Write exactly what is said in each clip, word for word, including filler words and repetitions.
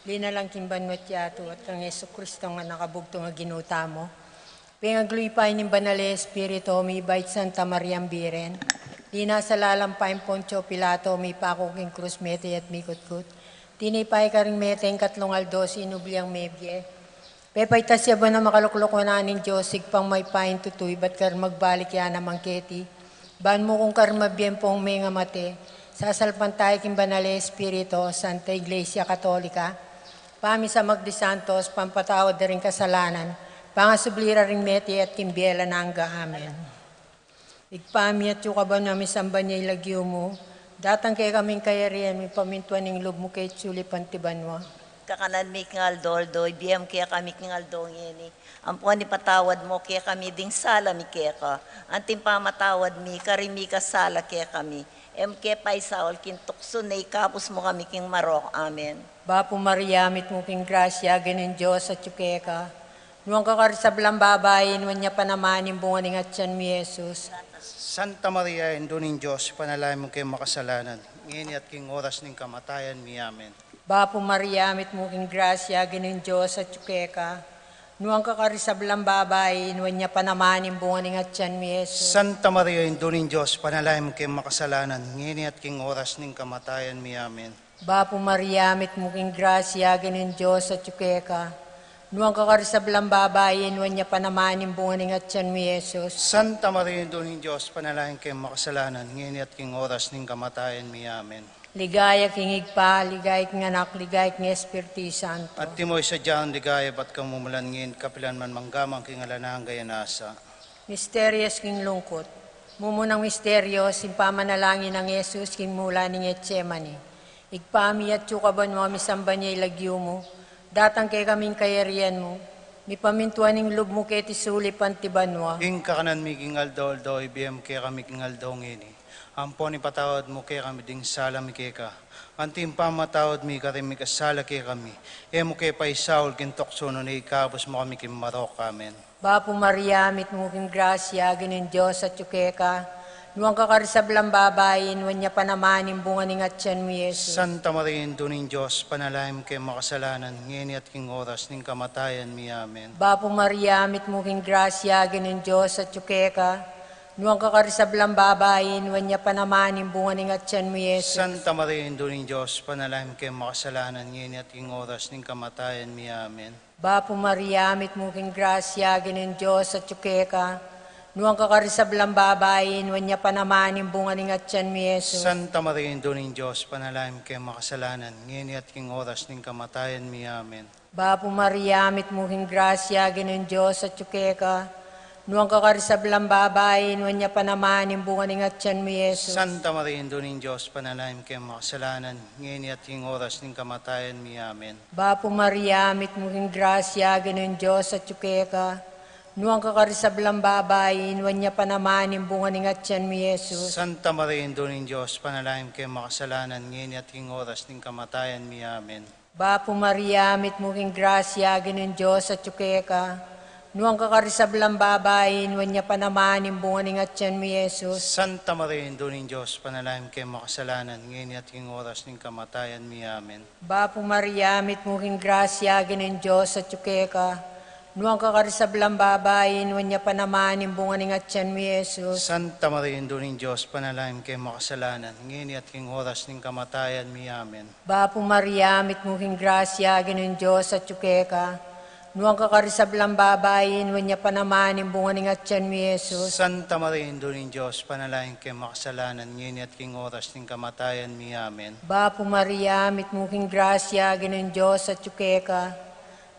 Linalang king banua at yatu, at kang Jesucristo nga anak a bugtung a Ginu tamu. Pengagluipayan ning Banal a Espiritu, mibait Santa Mariang Birhen. Linasa la lampa king Poncio Pilato, mipaku king krus, mete at mikutkut. Tinipa ya karing mete ing katlung aldo, sinubli yang mebie. Pepaitas ya banua, makalukluk wanan ning Dios, Ibpang mayupaya tutu, ibat karin magbalik ya naman keti. Ban mukung karing mabie ampong mengamate, sasalpantaya king Banal a Espiritu, Santa Iglesia Katolika, pamisamagding santos, pampatawad da ring kasalanan, pangasubli ra ring mete at king bie alang angga. Amen. Ibpa mi, atsu ka banua, misamban ya ing lagyu mu, datang kekami ing kayarian mu, mipamintuan ing lub mu keti sulip anti banua. Kakanan mi king aldo-aldo, ibie mu kekami king aldo ngeni. Ampon ipatawad mu kekami ding sala mi keka, anti ing pamamatawad mi karing mikasala kekami. E mu ke paisaul king tuksu, nune ikabus mu kami king marok. Amen. Bapu Maria, mitmu ka king grasya, Ginung Dios atyu keka. Nuan ka karing sablang babai, nuan ya pa naman ing bunga ning atyan mu, i Jesus. Santa Maria, Indu ning Dios, ipanalangin mu keng makasalanan, ngeni at king oras ning kamatayan mi. Amen. Bapu Maria, mitmu ka king grasya, Ginung Dios atyu keka. Nuan ka karing sablang babai, nuan ya pa naman ing bunga ning atyan mu, i Jesus. Santa Maria, Indu ning Dios, ipanalangin mu keng makasalanan, ngeni at king oras ning kamatayan mi. Amen. Bapu Maria, mitmu ka king grasya, Ginung Dios atyu keka. Nuan ka karing sablang babai, nuan ya pa naman ing bunga ning atyan mu, i Jesus. Santa Maria, Indu ning Dios, ipanalangin mu keng makasalanan, ngeni at king oras ning kamatayan mi. Amen. Ligaya king Ibpa, ligaya king Anak, ligaya king Espiritu Santo. Antimo ing sadyang ligaya ibat kamumulan, ngeni, kapilan man, manggaman king alang angga. Nasa. Misterios king lungkut. Mumunang misterios, ing pamanalangin nang Jesus king mula ning Getsemani. Ibpa mi, atyu ka banua, misamban ya ing lagyu mu, datang kekami ing kayarian mu, mipamintuan ing lub mu keti sulip anti banua. Ing kakanan mi king aldo-aldo, ibie mu kekami king aldo ngeni. Ampon ipatawad mu kekami ding sala mi keka, anti ing pamamatawad mi karing mikasala kekami. E mu ke paisaul king tuksu, nune ikabus mu kami king marok. Amen. Bapu Maria, mitmu ka king grasya, Ginung Dios atyu keka. Nuan ka karing sablang babai, nuan ya pa naman ing bunga ning atyan mu, i Jesus. Santa Maria, Indu ning Dios, ipanalangin mu keng makasalanan, ngeni at king oras ning kamatayan mi. Amen. Bapu Maria, mitmu ka king grasya, Ginung Dios atyu keka. Nuan ka karing sablang babai, nuan ya pa naman ing bunga ning atyan mu, i Jesus. Santa Maria, Indu ning Dios, ipanalangin mu keng makasalanan, ngeni at king oras ning kamatayan mi. Amen. Bapu Maria, mitmu ka king grasya, Ginung Dios atyu keka. Nuan ka karing sablang babai, nuan ya pa naman ing bunga ning atyan mu, i Jesus. Santa Maria, Indu ning Dios, ipanalangin mu keng makasalanan, ngeni at king oras ning kamatayan mi. Amen. Bapu Maria, mitmu ka king grasya, Ginung Dios atyu keka. Nuan ka karing sablang babai, nuan ya pa naman ing bunga ning atyan mu, i Jesus. Santa Maria, Indu ning Dios, ipanalangin mu keng makasalanan, ngeni at king oras ning kamatayan mi. Amen. Bapu Maria, mitmu ka king grasya, Ginung Dios atyu keka. Nuan ka karing sablang babai, nuan ya pa naman ing bunga ning atyan mu, i Jesus. Santa Maria, Indu ning Dios, ipanalangin mu keng makasalanan, ngeni at king oras ning kamatayan mi. Amen. Bapu Maria, mitmu ka king grasya, Ginung Dios atyu keka. Nuan ka karing sablang babai, nuan ya pa naman ing bunga ning atyan mu, i Jesus. Santa Maria, Indu ning Dios, ipanalangin mu keng makasalanan, ngeni at king oras ning kamatayan mi. Amen. Bapu Maria, mitmu ka king grasya, Ginung Dios atyu keka. Nuan ka karing sablang babai, nuan ya pa naman ing bunga ning atyan mu, i Jesus. Santa Maria, Indu ning Dios, ipanalangin mu keng makasalanan, ngeni at king oras ning kamatayan mi. Amen. Bapu Maria, mitmu ka king grasya, Ginung Dios atyu keka. Nuan ka karing sablang babai, nuan ya pa naman ing bunga ning atyan mu, i Jesus. Santa Maria, Indu ning Dios, ipanalangin mu keng makasalanan, ngeni at king oras ning kamatayan mi. Amen. Bapu Maria, mitmu ka king grasya, Ginung Dios atyu keka.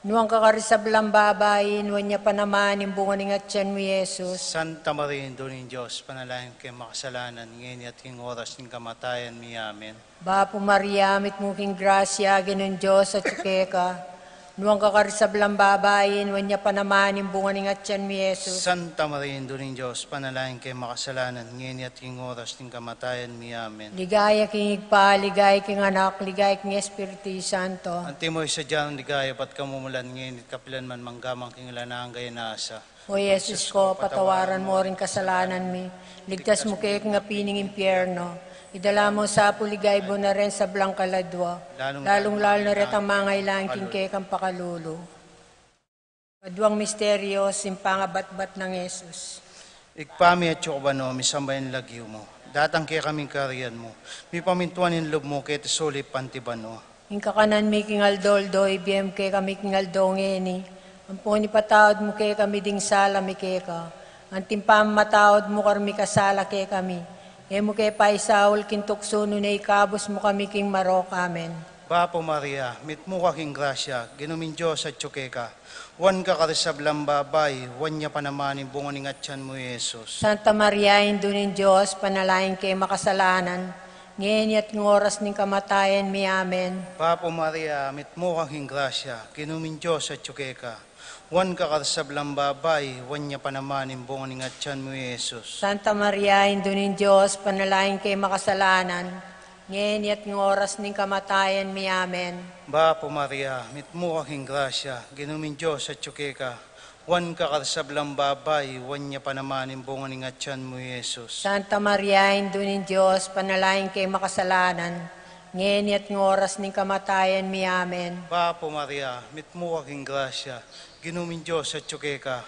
Nuan ka karing sablang babai, nuan ya pa naman ing bunga ning atyan mu, i Jesus. Santa Maria, Indu ning Dios, ipanalangin mu keng makasalanan, ngeni at king oras ning kamatayan mi. Amen. Bapu Maria, mitmu ka king grasya, Ginung Dios atyu keka. Nuan ka karing sablang babai, nuan ya pa naman ing bunga ning atyan mu, i Jesus. Santa Maria, Indu ning Dios, ipanalangin mu keng makasalanan, ngeni at king oras ning kamatayan mi. Amen. Ligaya king Ibpa, ligaya king Anak, ligaya king Espiritu Santo. Antimo ing sadyang ligaya ibat kamumulan, ngeni at kapilan man, manggaman king alang angga. Nasa. O Jesus ko, patawaran mu ring kasalanan mi, ligtas mu ke king api ning impyerno, Idala mu sa pu king ligaya, ibun na ring sablang kaladwa, lalung-lalu na retang mangailangan king kekang pakalulu. Kaduang misteryo, ing pangabatbat nang Jesus. Ibpa mi, atsu ka banua, misamban ya ing lagyu mu. Datang kekami ing kayarian mu. Mipamintuan ing lub mu keti sulip anti banua. Ing kakanan mi king aldo-aldo, ibie mu kekami king aldo ngeni. Ampon ipatawad mu kekami ding sala mi keka, anti ing pamamatawad mu karing mikasala kekami. E mu ke paisaul king tuksu, nune ikabus mu kami king marok. Amen. Bapu Maria, mitmu ka king grasya, Ginung Dios atyu keka. Nuan ka karing sablang babai, nuan ya pa naman ing bunga ning atyan mu, Jesus. Santa Maria, Indu ning Dios, ipanalangin keng makasalanan, ngeni at king oras ning kamatayan mi. Amen. Bapu Maria, mitmu ka king grasya, Ginung Dios atyu keka. Nuan ka karing sablang babai, nuan ya pa naman ing bunga ning atyan mu, Jesus. Santa Maria, Indu ning Dios, ipanalangin keng makasalanan, ngeni at king oras ning kamatayan mi. Amen. Bapu Maria, mitmu ka king grasya, Ginung Dios atyu keka. Nuan ka karing sablang babai, nuan ya pa naman ing bunga ning atyan mu, Jesus. Santa Maria, Indu ning Dios, ipanalangin keng makasalanan, ngeni at king oras ning kamatayan mi. Amen. Bapu Maria, mitmu ka king grasya, Ginung Dios atyu keka.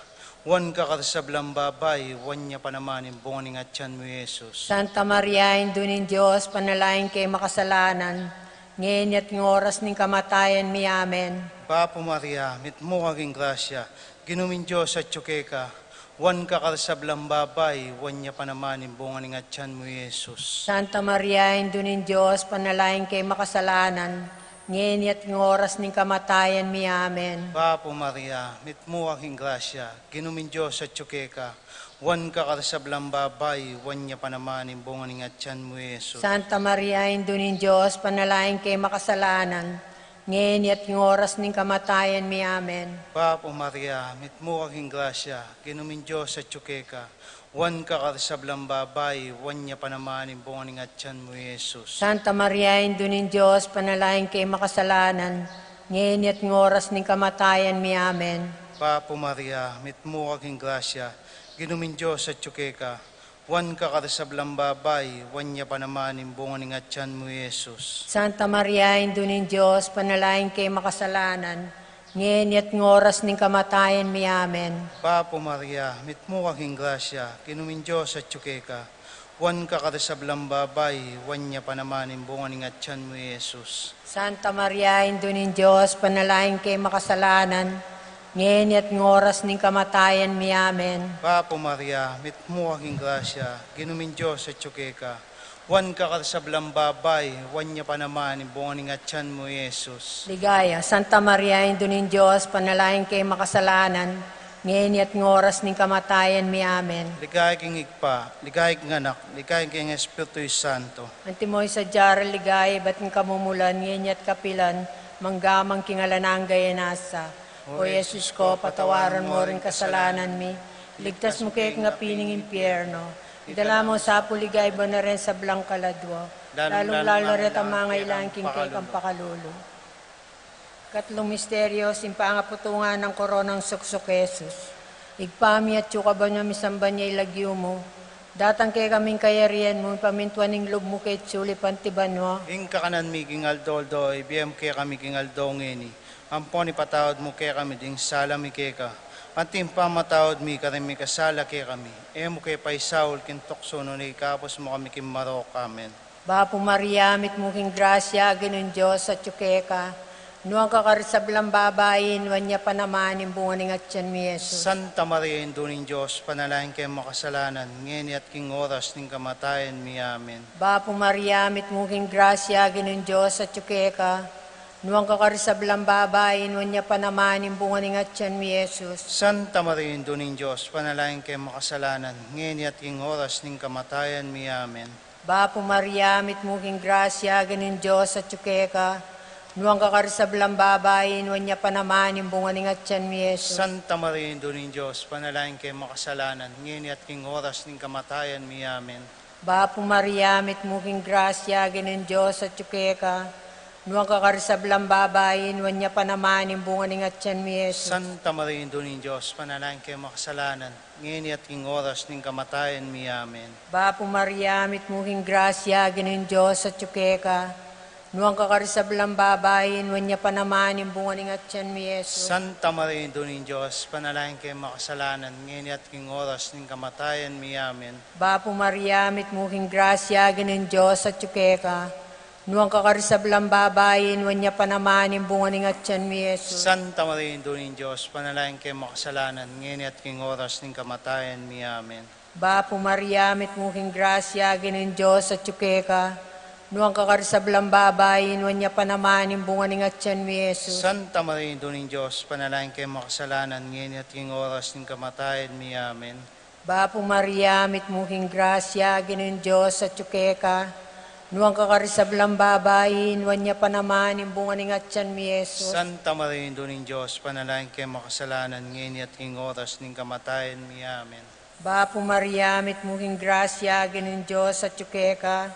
Nuan ka karing sablang babai, nuan ya pa naman ing bunga ning atyan mu, Jesus. Santa Maria, Indu ning Dios, ipanalangin keng makasalanan, ngeni at king oras ning kamatayan mi. Amen. Bapu Maria, mitmu ka king grasya, Ginung Dios atyu keka. Nuan ka karing sablang babai, nuan ya pa naman ing bunga ning atyan mu, Jesus. Santa Maria, Indu ning Dios, ipanalangin keng makasalanan, ngeni at king oras ning kamatayan mi. Amen. Bapu Maria, mitmu ka king grasya, Ginung Dios atyu keka. Nuan ka karing sablang babai, nuan ya pa naman ing bunga ning atyan mu, Jesus. Santa Maria, Indu ning Dios, ipanalangin keng makasalanan, ngeni at king oras ning kamatayan mi. Amen. Bapu Maria, mitmu ka king grasya, Ginung Dios atyu keka. Nuan ka karing sablang babai, nuan ya pa naman ing bunga ning atyan mu, Jesus. Santa Maria, Indu ning Dios, ipanalangin keng makasalanan, ngeni at king oras ning kamatayan mi. Amen. Bapu Maria, mitmu ka king grasya, Ginung Dios atyu keka. Nuan ka karing sablang babai, nuan ya pa naman ing bunga ning atyan mu, Jesus. Santa Maria, Indu ning Dios, ipanalangin keng makasalanan, ngeni at king oras ning kamatayan mi. Amen. Bapu Maria, mitmu ka king grasya, Ginung Dios atyu keka. Nuan ka karing sablang babai, nuan ya pa naman ing bunga ning atyan mu, Jesus. Santa Maria, Indu ning Dios, ipanalangin keng makasalanan, ngeni at king oras ning kamatayan mi. Amen. Bapu Maria, mitmu ka king grasya, Ginung Dios atyu keka. Nuan ka karing sablang babai, nuan ya pa naman ing bunga ning atyan mu, Jesus. Ligaya, Santa Maria, Indu ning Dios, ipanalangin keng makasalanan, ngeni at king oras ning kamatayan mi. Amen. Ligaya king Ibpa, ligaya king Anak, ligaya king Espiritu Santo. Antimo ing sadya rang ligaya ibat king kamumulan, ngeni at kapilan, mangga man king alang angga. Amen. O Jesus ko, patawaran mu ring kasalanan mi, iligtas mu ke king api ning impyerno, idala mu sa pu king ligaya banua ring sablang kaladwa, lalung-lalu na retang mangailangan king kekang pakalulu. Katlung misteryo, ing pangaputungan nang koronang suksuk Jesus. Ibpa mi, atsu ka banua, misamban ya ing lagyu mu. Datang kekami ing kayarian mu, mipamintuan ing lub mu keti sulip anti banua. Ing kakanan mi king aldo-aldo, ibie mu kekami king aldo ngeni. Ampon ipatawad mu kekami ding sala mi keka, anti ing pamamatawad mi karing mikasala kekami. E mu ke paisaul king tuksu, nune ikabus mu kami king marok. Amen. Bapu Maria, mitmu ka king grasya, Ginung Dios atyu keka. Nuan ka karing sablang babai, nuan ya pa naman ing bunga ning atyan mu, Jesus. Santa Maria, Indu ning Dios, ipanalangin keng makasalanan, ngeni at king oras ning kamatayan mi. Amen. Bapu Maria, mitmu ka king grasya, Ginung Dios atyu keka. Nuan ka karing sablang babai, nuan ya pa naman ing bunga ning atyan mu, Jesus. Santa Maria, Indu ning Dios, ipanalangin keng makasalanan, ngeni at king oras ning kamatayan mi. Amen. Bapu Maria, mitmu ka king grasya, Ginung Dios atyu keka. Nuan ka karing sablang babai, nuan ya pa naman ing bunga ning atyan mu, Jesus. Santa Maria, Indu ning Dios, ipanalangin keng makasalanan, ngeni at king oras ning kamatayan mi. Amen. Bapu Maria, mitmu ka king grasya, Ginung Dios atyu keka. Nuan ka karing sablang babai, nuan ya pa naman ing bunga ning atyan mu, Jesus. Santa Maria, Indu ning Dios, ipanalangin kami makasalanan, ngeni at king oras ning kamatayan mi. Amen. Bapu Maria, mitmu ka king grasya, Ginung Dios atyu keka. Nuan ka karing sablang babai, nuan ya pa naman ing bunga ning atyan mu, Jesus. Santa Maria, Indu ning Dios, ipanalangin kami makasalanan, ngeni at king oras ning kamatayan mi. Amen. Bapu Maria, mitmu ka king grasya, Ginung Dios atyu keka. Nuan ka karing sablang babai, nuan ya pa naman ing bunga ning atyan mu, Jesus. Santa Maria, Indu ning Dios, ipanalangin kami makasalanan, ngeni at king oras ning kamatayan mi. Amen. Bapu Maria, mitmu ka king grasya, Ginung Dios atyu keka. Nuan ka karing sablang babai, nuan ya pa naman ing bunga ning atyan mu, Jesus. Santa Maria, Indu ning Dios, ipanalangin kami makasalanan, ngeni at king oras ning kamatayan mi. Amen. Bapu Maria, mitmu ka king grasya, Ginung Dios atyu keka. Nuan ka karing sablang babai, nuan ya pa naman ing bunga ning atyan mu, Jesus. Santa Maria, Indu ning Dios, ipanalangin kami makasalanan, ngeni at king oras ning kamatayan mi. Amen. Bapu Maria, mitmu ka king grasya, Ginung Dios atyu keka.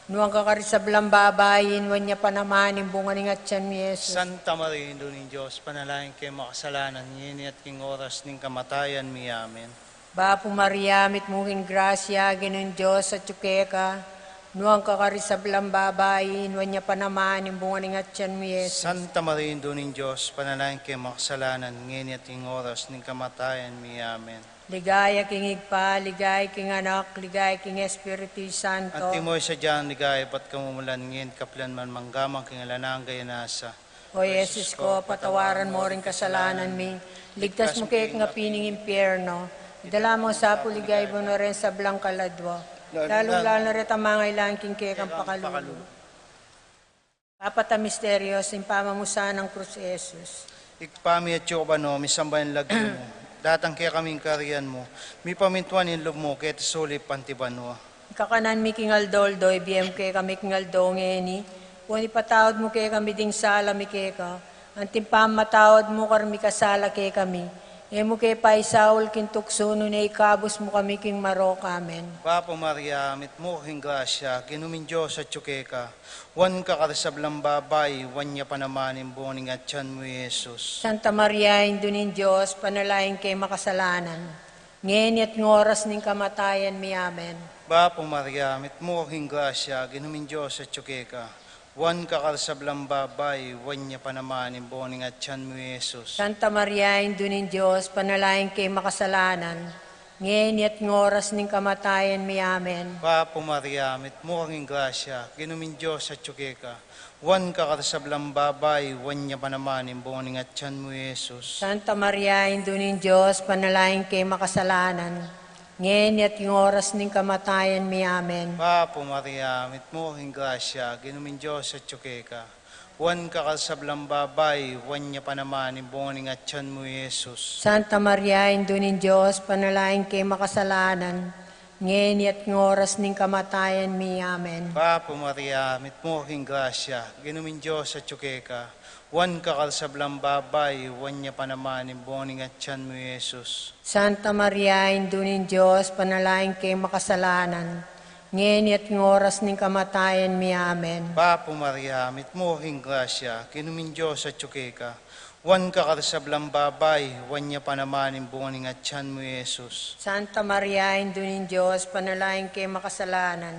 Nuan ka karing sablang babai, nuan ya pa naman ing bunga ning atyan mu, Jesus. Santa Maria, Indu ning Dios, ipanalangin kami makasalanan, ngeni at king oras ning kamatayan mi. Amen. Bapu Maria, mitmu ka king grasya, Ginung Dios atyu keka. Nuan ka karing sablang babai, nuan ya pa naman ing bunga ning atyan mu, Jesus. Santa Maria, Indu ning Dios, ipanalangin kami makasalanan, ngeni at king oras ning kamatayan mi. Amen. Ligaya king Ibpa, ligaya king Anak, ligaya king Espiritu Santo. Antimo ing sadyang ligaya ibat kamumulan, ngeni at kapilan man, mangga man king alang angga. Amen. O Jesus ko, patawaran mo ring kasalanan mi, ligtas mu ke king api ning impyerno, idala mu sa pu king ligaya banua reng sablang kaladua, lalung-lalu na retang mangailangan king kekang pakalulu. Apat a misteryo ning pamamusan ning krus Jesus. Ibpa mi atsu ka banua, misamban ya ing lagyu mu, datang kekami ing kayarian mu, mipamintuan ing lub mu keti sulip anti banua. Ing kakanan mi king aldo-aldo ibie mu kekami king aldo ngeni, ipatawad mu kekami ding sala mi keka, anti ing pamamatawad mi karing mikasala kekami. E mu ke paisaul king tuksu, nune ikabus mu kami king marok. Amen. Bapu Maria, mitmu ka king grasya, Ginung Dios atsu keka. Nuan ka karing sablang babai, nuan ya pa naman ing bunga ning atyan mu, Jesus. Santa Maria, Indu ning Dios, ipanalangin kami makasalanan, ngeni at king oras ning kamatayan mi. Amen. Bapu Maria, mitmu ka king grasya, Ginung Dios atsu keka. Nuan ka karing sablang babai, nuan ya pa naman ing bunga ning atyan mu, Jesus. Santa Maria, Indu ning Dios, ipanalangin kami makasalanan, ngeni at king oras ning kamatayan mi. Amen. Bapu Maria, mitmu ka king grasya, Ginung Dios atsu keka. Nuan ka karing sablang babai, nuan ya pa naman ing bunga ning atyan mu, Jesus. Santa Maria, Indu ning Dios, ipanalangin kami makasalanan, ngeni at king oras ning kamatayan mi. Amen. Bapu Maria, mitmu ka king grasya, Ginung Dios atsu keka. Nuan ka karing sablang babai, nuan ya pa naman ing bunga ning atyan mu, Jesus. Santa Maria, Indu ning Dios, ipanalangin kami makasalanan, ngeni at king oras ning kamatayan mi. Amen. Bapu Maria, mitmu ka king grasya, Ginung Dios atsu keka. Nuan ka karing sablang babai, nuan ya pa naman ing bunga ning atyan mu, Jesus. Santa Maria, Indu ning Dios, ipanalangin kami makasalanan, ngeni at king oras ning kamatayan mi. Amen. Bapu Maria, mitmu ka king grasya, Ginung Dios atsu keka. Nuan ka karing sablang babai, nuan ya pa naman ing bunga ning atyan mu, Jesus. Santa Maria, Indu ning Dios, ipanalangin kami makasalanan,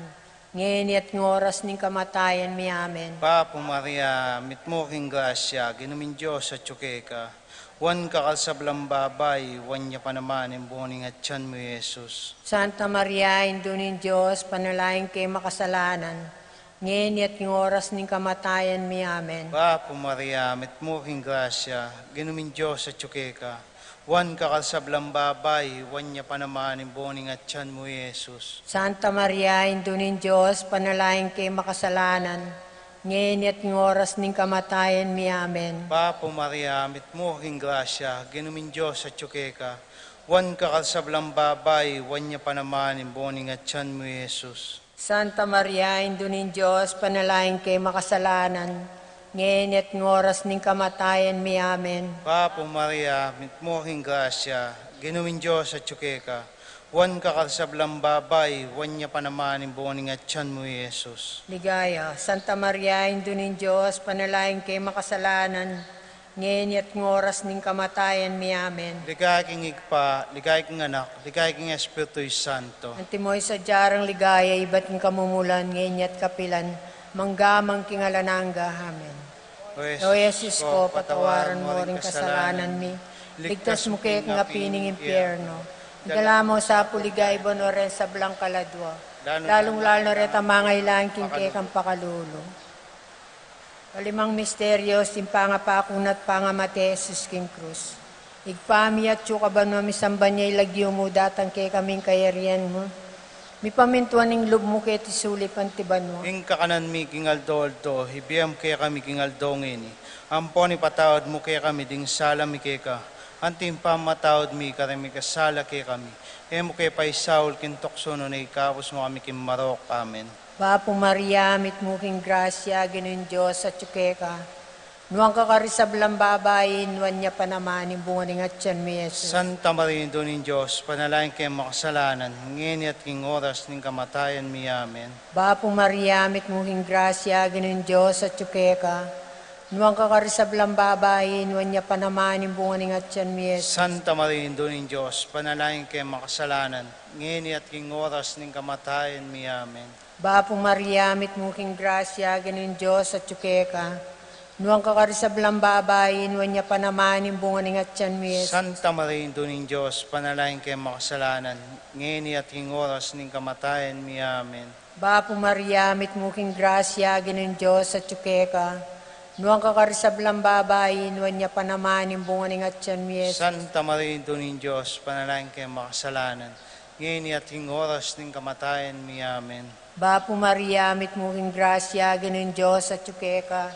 ngeni at king oras ning kamatayan mi. Amen. Bapu Maria, mitmu ka king grasya, Ginung Dios atsu keka. Nuan ka karing sablang babai, nuan ya pa naman ing bunga ning atyan mu, Jesus. Santa Maria, Indu ning Dios, ipanalangin kami makasalanan, ngeni at king oras ning kamatayan mi. Amen. Bapu Maria, mitmu ka king grasya, Ginung Dios atsu keka. Nuan ka karing sablang babai, nuan ya pa naman ing bunga ning atyan mu, Jesus. Santa Maria, Indu ning Dios, ipanalangin kami makasalanan, ngeni at king oras ning kamatayan mi. Amen. Bapu Maria, mitmu ka king grasya, Ginung Dios atsu keka. Nuan ka karing sablang babai, nuan ya pa naman ing bunga ning atyan mu, Jesus. Santa Maria, Indu ning Dios, ipanalangin kami makasalanan, ngeni at king oras ning kamatayan mi. Amen. Bapu Maria, mitmu ka king grasya, Ginung Dios atsu keka. Nuan ka karing sablang babai, nuan ya pa naman ing bunga ning atian mu, i Jesus. Ligaya, Santa Maria, Indu ning Dios, ipanalangin ke makasalanan, ngeni at king oras ning kamatayan mi. Amen. Ligaya king Ibpa, ligaya king Anak, ligaya king Espiritu Santo. Antimo ing sadya rang ligaya ibat king kamumulan, ngeni at kapilan, mangga man king alang angga. Amen. O Jesus ko, patawaran mo ring kasalanan mi, ligtas mu ke king api ning impyerno, idala mu sa pu king banua reng sablang kaladua, lalung-lalu na retang mangailangan king kekang pakalulu. Kalimang misteryo, ing pangapaku na at pangamate ni Jesus king krus. Ibpa mi, atsu ka banua, misamban ya ing lagyu mu, datang kekami ing kayarian mu, mipamintuan ing lub mu keti sulip anti banua. Ing kakanan mi king aldo-aldo ibie mu kekami king aldo ngeni. Ampon ipatawad mu kekami ding sala mi keka, anti ing pamamatawad mi karing mikasala kekami. E mu ke paisaul king tuksu, nune ikabus mu kami king marok. Amen. Bapu Maria, mitmu ka king grasya, Ginung Dios atyu keka. Nuan ka karing sablang babai, nuan ya pa naman ing bunga ning atyan mu, i Jesus. Santa Maria, Indu ning Dios, ipanalangin keng makasalanan, ngeni at king oras ning kamatayan mi. Amen. Bapu Maria, mitmu ka king grasya, Ginung Dios atyu keka. Nuan ka karing sablang babai, nuan ya pa naman ing bunga ning atyan mu, i Jesus. Santa Maria, Indu ning Dios, ipanalangin keng makasalanan, ngeni at king oras ning kamatayan mi. Amen. Bapu Maria, mitmu ka king grasya, Ginung Dios atyu keka. Nuan ka karing sablang babai, nuan ya pa naman ing bunga ning atyan mu, i Jesus. Santa Maria, Indu ning Dios, ipanalangin keng makasalanan, ngeni at king oras ning kamatayan mi. Amen. Bapu Maria, mitmu ka king grasya, Ginung Dios atyu keka. Nuan ka karing sablang babai, nuan ya pa naman ing bunga ning atyan mu, i Jesus. Santa Maria, Indu ning Dios, ipanalangin keng makasalanan, ngeni at king oras ning kamatayan mi. Amen. Bapu Maria, mitmu ka king grasya, Ginung Dios atyu keka.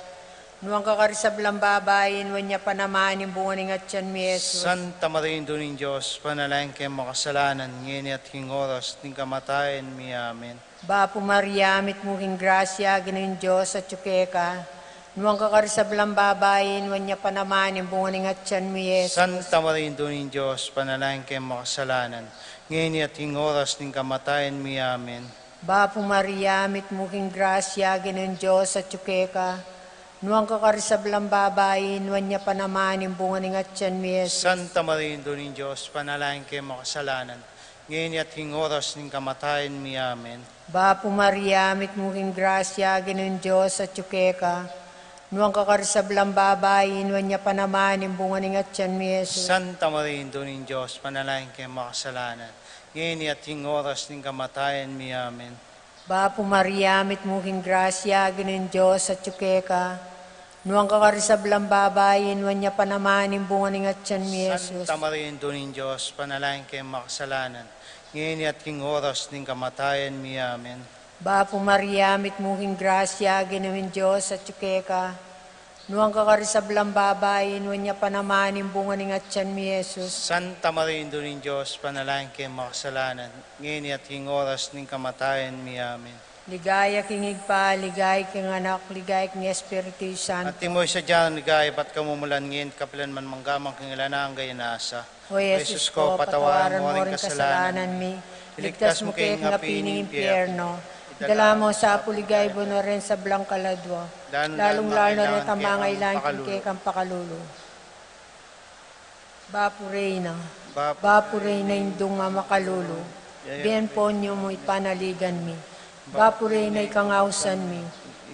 Nuan ka karing sablang babai, nuan ya pa naman ing bunga ning atyan mu, i Jesus. Santa Maria, Indu ning Dios, ipanalangin keng makasalanan, ngeni at king oras ning kamatayan mi. Amen. Bapu Maria, mitmu ka king grasya, Ginung Dios atyu keka. Nuan ka karing sablang babai, nuan ya pa naman ing bunga ning atyan mu, i Jesus. Santa Maria, Indu ning Dios, ipanalangin keng makasalanan, ngeni at king oras ning kamatayan mi. Amen. Bapu Maria, mitmu ka king grasya, Ginung Dios atyu keka. Nuan ka karing sablang babai, nuan ya pa naman ing bunga ning atyan mu, i Jesus. Santa Maria, Indu ning Dios, ipanalangin keng makasalanan, ngeni at king oras ning kamatayan mi. Amen. Bapu Maria, mitmu ka king grasya, Ginung Dios atyu keka. Nuan ka karing sablang babai, nuan ya pa naman ing bunga ning atyan mu, i Jesus. Santa Maria, Indu ning Dios, ipanalangin keng makasalanan, ngeni at king oras ning kamatayan mi. Amen. Bapu Maria, mitmu ka king grasya, Ginung Dios atyu keka. Nuan ka karing sablang babai, nuan ya pa naman ing bunga ning atyan mu, i Jesus. Santa Maria, Indu ning Dios, ipanalangin keng makasalanan, ngeni at king oras ning kamatayan mi. Amen. Bapu Maria, mitmu ka king grasya, Ginung Dios atyu keka. Nuan ka karing sablang babai, nuan ya pa naman ing bunga ning atyan mu, i Jesus. Santa Maria, Indu ning Dios, ipanalangin keng makasalanan, ngeni at king oras ning kamatayan mi. Amen. Ligaya king Ibpa, ligaya king Anak, ligaya king Espiritu Santo. Antimo ing sadya rang ligaya ibat king kamumulan, ngeni at kapilan man, mangga man king alang angga. Ing nasa. O Jesus ko, patawaran mo ring kasalanan mi, iligtas mu ke king api ning impyerno, idala mu sa pu king banua reng sablang kaladua, lalung-lalu na retang mangailangan king kekang pakalulu. Bapu Reyna, Bapu Reyna, Indung a makalulu, bien ponyo mu ipanaligan mi. Bapu Reyna, ikang ausan mi,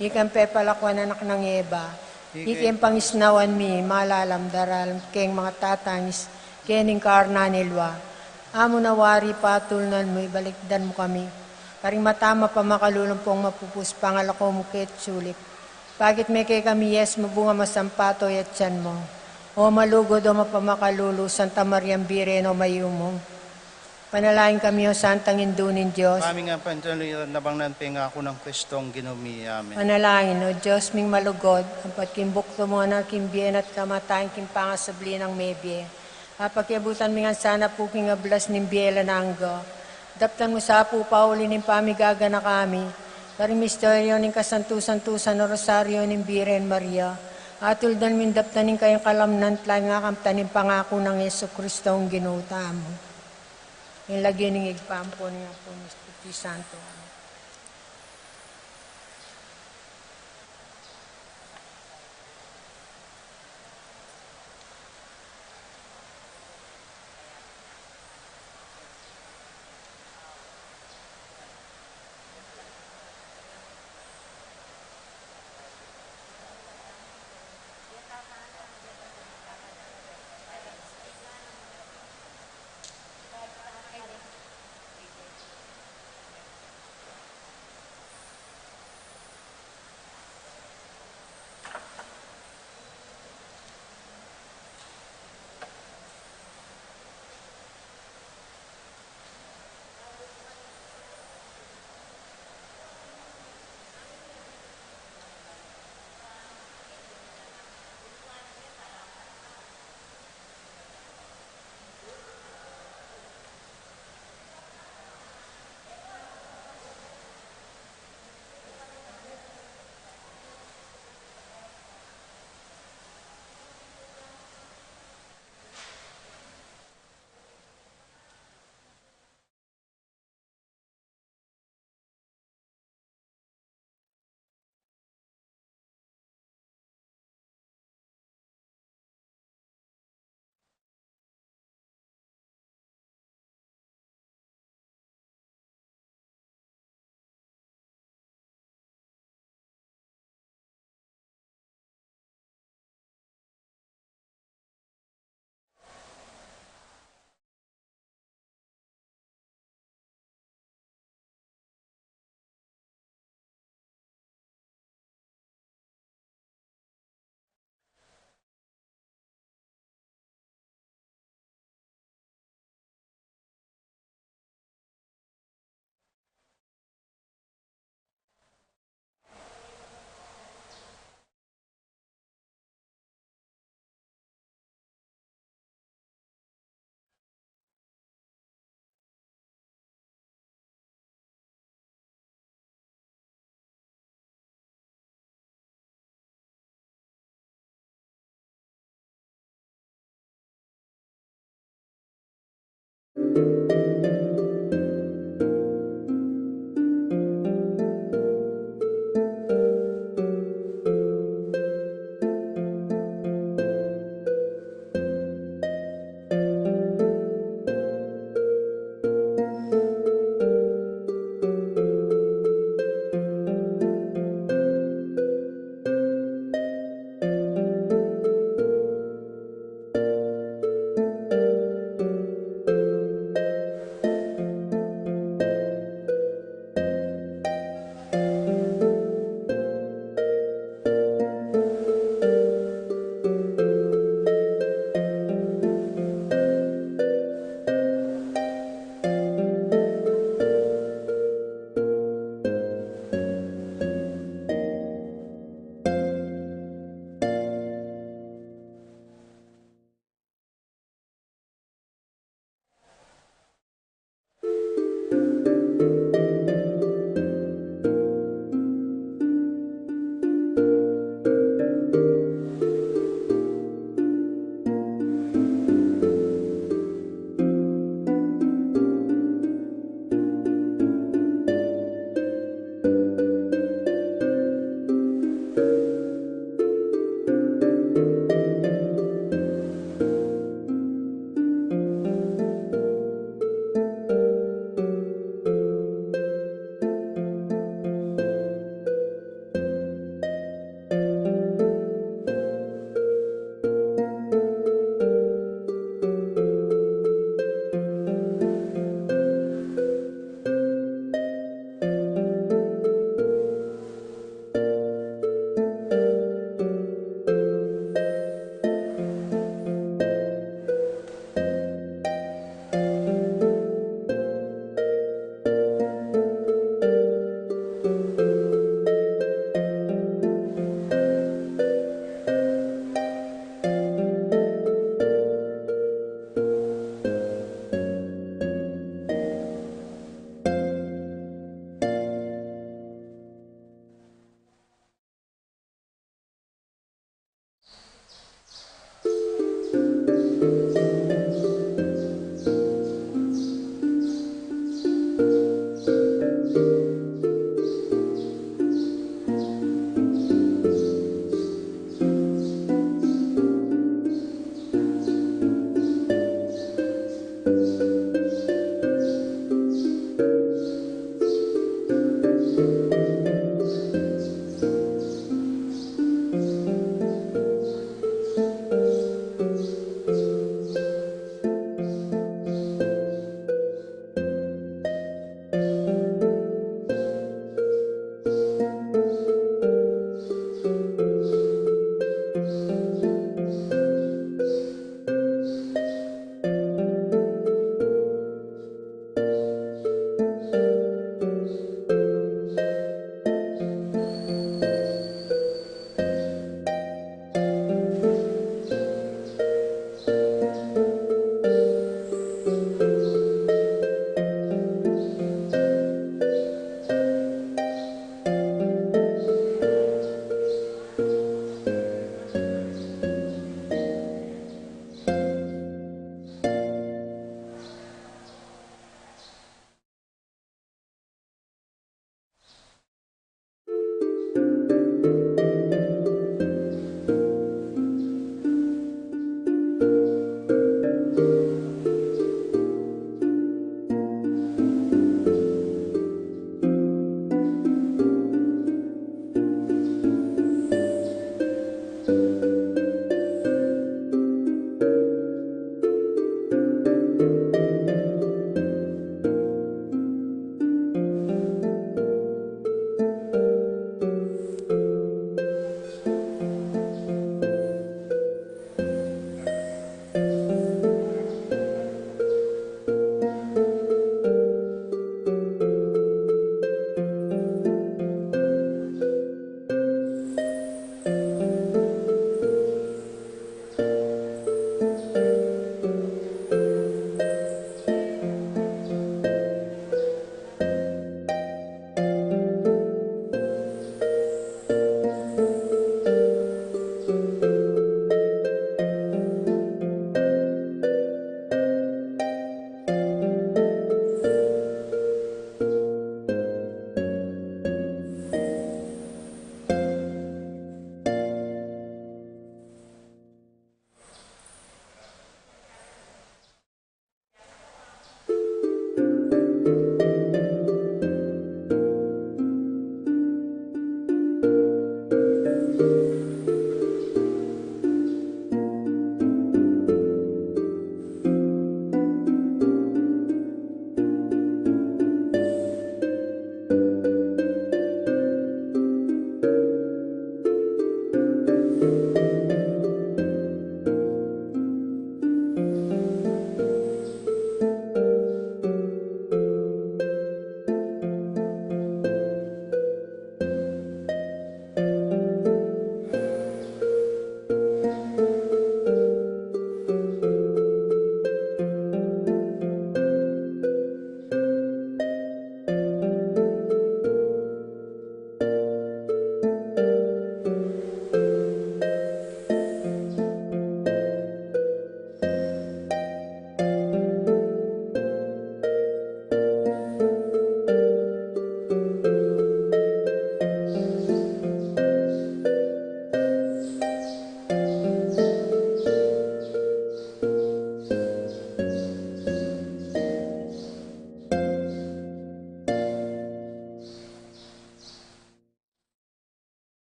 ikang pepalakuan anak nang Eva, ikeng pangisnawan mi, malalam daralan keng mangatatangis kening karnal a lua. Amu na wari patulunan mu, ibalikdan mu kami karing mata mapamakalulu ampong mapupus pangalako mu keti sulip. Pakit me kekami i Yesus a bunga masampatu ning atyan mu. O malugud, o mapamakalulu, Santa Mariang Birhen, o mayumu, ipanalangin kami, o Santang Indu ning Dios. Kami ngan pantalunan nang pengaku nang Kristong Ginu mi. Amen. Panalangin. O Dios ming malugud, ampat king bugtung mu a Anak, king bie na at kamatayan, king pangasubli nang mebie, apakiabutan mi ngan sana pu king ablas ning bie alang angga. Daptan mu sa pu pauli ning pamigaganaka mi karing misteryo ning kasantu-santusan a Rosaryo ning Birhen Maria. Atuldan ming daptan ing kayang kalamnan, at lalam ning pangaku nang Jesucristong Ginu tamu. Ing lagyu ning Ibpa, ampo ning Anak, ning Espiritu Santo. Amen.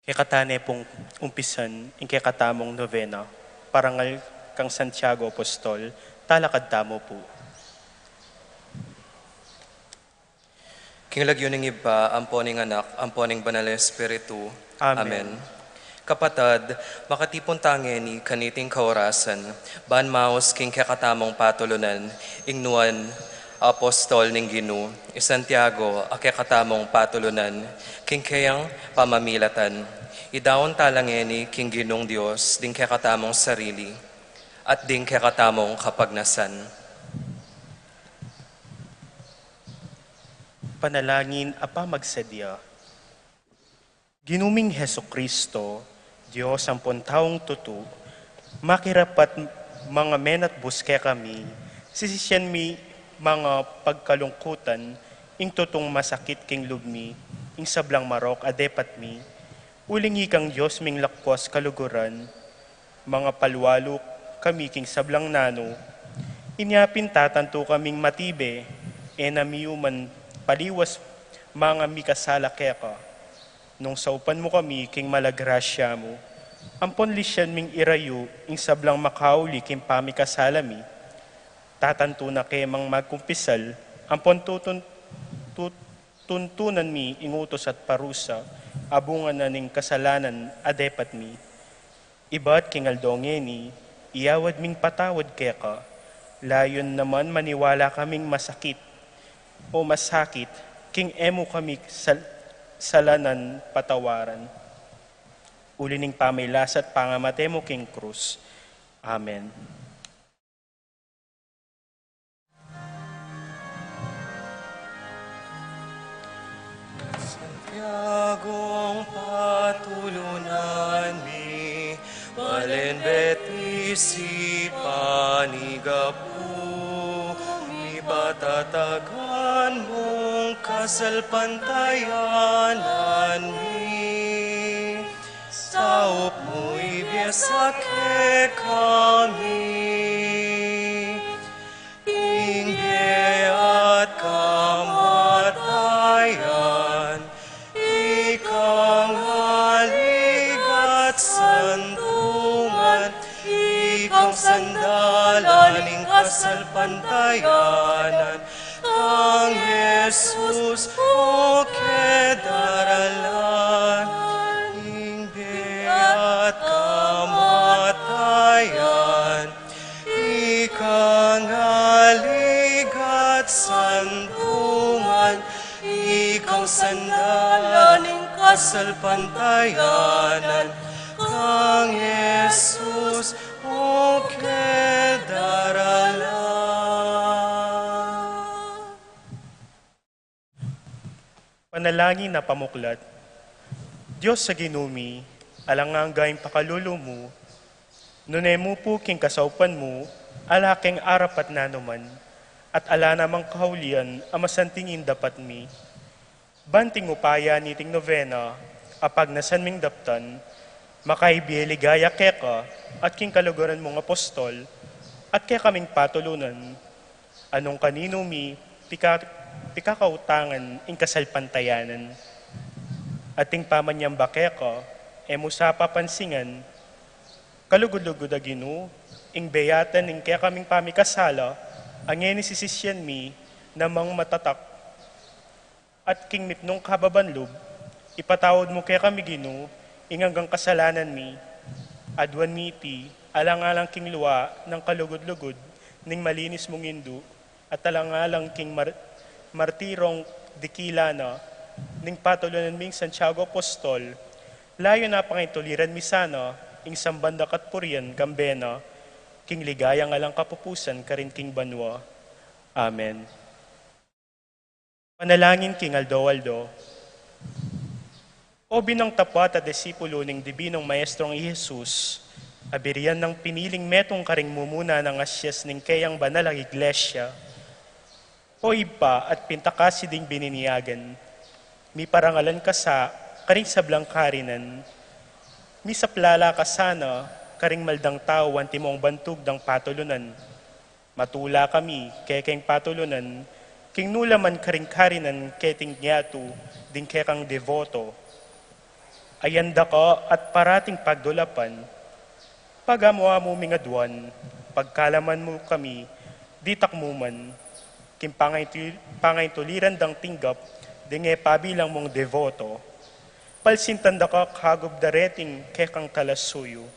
Kekatane pung umpisan ing kekatamung novena, parangal kang Santiago Apostol. Talakad tamu pu. King lagyu ning Ibpa, ampo ning Anak, ampo ning Banal a Espiritu. Amen. Amen. Kapatad, makatipun ta ngeni kaniting kaorasan, ban maus king kekatamung patulunan, ing nuan a apostol ning Ginu, i Santiago, a kekatamung patulunan, king keyang pamamilatan. Idaun tala ngeni king Ginung Dios ding kekatamung sarili, at ding kekatamung kapagnasan. Panalangin a pamagsadya. Ginu ming Jesucristo, Dios ampon taung tutu, makirapat mangamenat bus kekami, sisisian mi mangapagkalungkutan, ing tutung masakit king lub mi, ing sablang marok a depat mi, uling ikang Dios ming lakwas kaluguran, mangapalualu kami king sablang nanu. Inya pin tatantu kaming matibe, e na mi uman paliwas manga mikasala keka. Nung saupan mu kami king mala grasya mu, ampon lisian ming irayu ing sablang makauli king pamikasala mi, tatantu na ke mang magkumpisal, ampon tutun-, tut-, tuntunan mi ing utus at parusa, a bunga na ning kasalanan a depat mi. Ibat king aldo ngeni, iyawad ming patawad keka, layun naman maniwala kaming masakit o masakit, king e mu kami sal-, salanan patawaran. Uli ning pamilasa at pangamate mu king krus. Amen. Santiagong patulunan mi, balen betis i panigapu mi, patatagan mung kasalpantayanan mi. Saup mu ibie sa kekami ing bie at kamatayan, ikang aligatan, ikang sandalan ning kasalpantayanan, Kang Jesus, o kidaralan ning bie at kamatayan, ikang aligatan, ikang sandalan ning kasalpantayanan, Kang Jesus, o kidaralan. Panalangin a pamuklat. Dios a Ginu mi, alang angga ing pakalulu mu, nune mu pu king kasaupan mu, ala keng arapat nanuman, at ala namang kaulian a masanting ing dapat mi. Ban king upaya niting novena, a pagnasan ming daptan, makaibie ligaya keka, at king kaluguran mung apostol, at kekaming patulunan, a nung kaninu mi pika-, pikakautangan ing kasalpantayanan. At ing pamanyamba keka, e mu sa papansingan, kalugud-lugud a Ginu, ing beyatan ning kekaming pamikasala, a ngeni sisisyan mi, namang matatak, at king mipnung kababan lub, ipatawad mu kekami Ginu, ing anggang kasalanan mi, aduan mi iti, alang-alang king lua nang kalugud-lugud ning malinis mung Indu, at alang-alang king mar-, martirong dakila na ning patulunan ming Santiago Apostol, layun a pangituliran mi sana ing samban da at purian kambe na, king ligayang alang kapupusan karin king banua. Amen. Panalangin king aldo-aldo. O binang tapat a disipulo ning Dibinung Maestrung i Jesus, a birian nang piniling metung karing mumuna nang asias ning keyang banal a Iglesia. O Ibpa at pintakasi ding bininyagan, miparangalan ka sa karing sablang karinan, misaplala ka sana karing maldang tau antimong bantug dang patulunan. Matula kami kekeng patulunan, king nu la man karing karinan keting yatu ding kekang deboto. Ayan daka at parating pagdulapan, pagamu-amu ming aduan, pagkalaman mu kami, ditak mu man, king pangaintu-, pangaintuliran dang tinggap, deng e pabilang mung deboto, palsintan daka kagub dareting kekang talasuyu,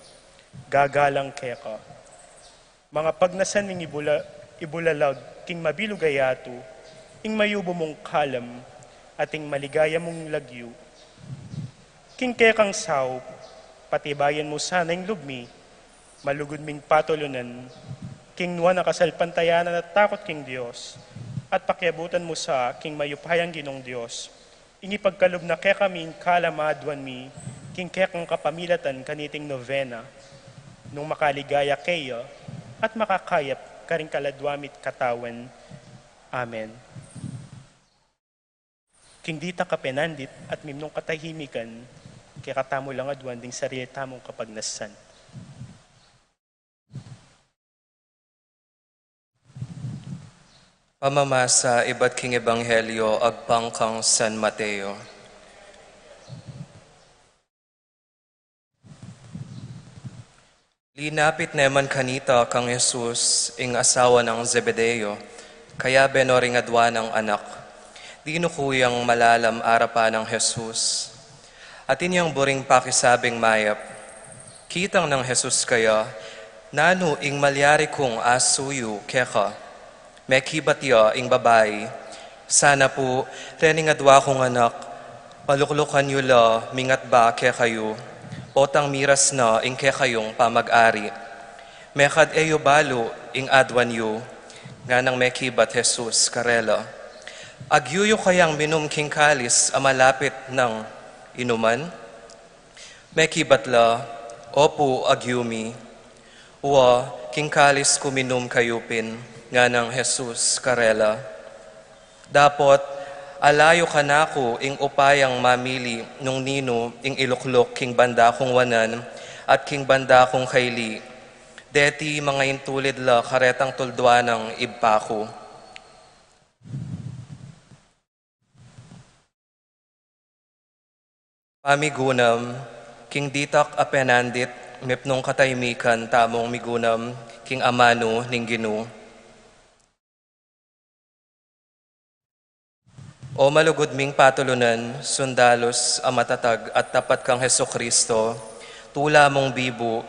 gagalang keka. Manga pagnasan ming ibula-, ibulalag king mabilug a yatu, ing mayubu mung kalam, at ing maligaya mung lagyu. King kekang saup, patibayan mu sana ing lub mi, malugud ming patulunan, king nuan a kasalpantayanan at takot king Dios, at pakiabutan mu sa king mayupayang Ginung Dios, ing ipagkalub na kekami ing kalam a aduan mi, king kekang kapamilatan kaniting novena, nung makaligaya keya, at makakayap karing kaladua mi't katawan. Amen. King ditak a penandit at mimnung katahimikan, kekatamu lang aduan ding sarili tamung kapagnasan. Pamamasa ibat king Ebanghelyo agpang kang San Mateo. Linapit ne man kanita kang Jesus ing asawa nang Zebedeo, kayabe no ring adua nang anak. Dinuku yang malalam arapan nang Jesus. Atin yang buring pakisabing mayap. Kitang nang Jesus kaya, "Nanu ing malyari kung asuyu keka?" Mekibat ya ing babai, "Sana pu, lening adua kung anak, paluklukan yu la mingatba kekayu, potang miras na ing kekayung pamag-ari." "Mekad e yu balu ing aduan yu," nganang mekibat Jesus karela. "Agyu yu kayang minum king kalis a malapit nang inuman?" Mekibat la, "Opu, agyu mi." "Wa, king kalis ku minum kayu pin," nganang Jesus karela. "Dapot, ala yu kanaku ing upayang mamili nung ninu ing ilukluk king banda kung wanan at king banda kung kaili. Deti mangaintulid la karetang tuldua nang Ibpa ku." Pamigunam, king ditak a penandit, mipnung katahimikan tamung migunam king amanu ning Ginu. O malugud ming patulunan, sundalus a matatag at tapat kang Jesucristo, tula mung bibu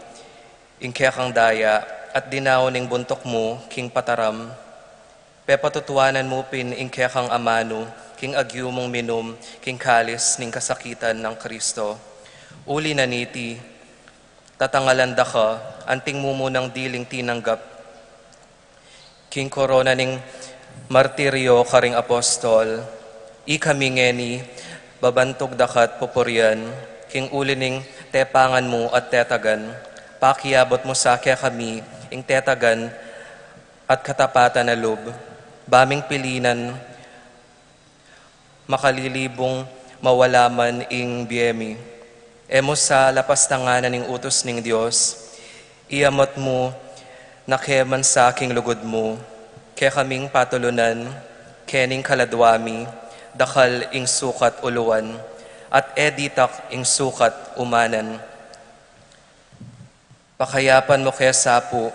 ing kekang daya at dinaun ing buntuk mu king pataram. Pepatutuanan mu pin ing kekang amanu king agyu mung minum king kalis ning kasakitan nang Cristo. Uli na niti, tatangalan da ka anting mumunang diling tinanggap king korona ning martiryo karing apostol. Ikami ngeni, babantug da ka't pupurian king uli ning tepangan mu at tetagan. Pakiabut mu sa kekami ing tetagan at katapatan a lub, ba ming pilinan makalilibung mawala man ing bie mi. E mu sa lapastanganan ing utus ning Dios, iamut mu na ke man sa king lugud mu. Kekaming patulunan, kening kaladua mi, dakal ing sukat uluan, at e ditak ing sukat umanan. Pakayapan mu ke sa pu,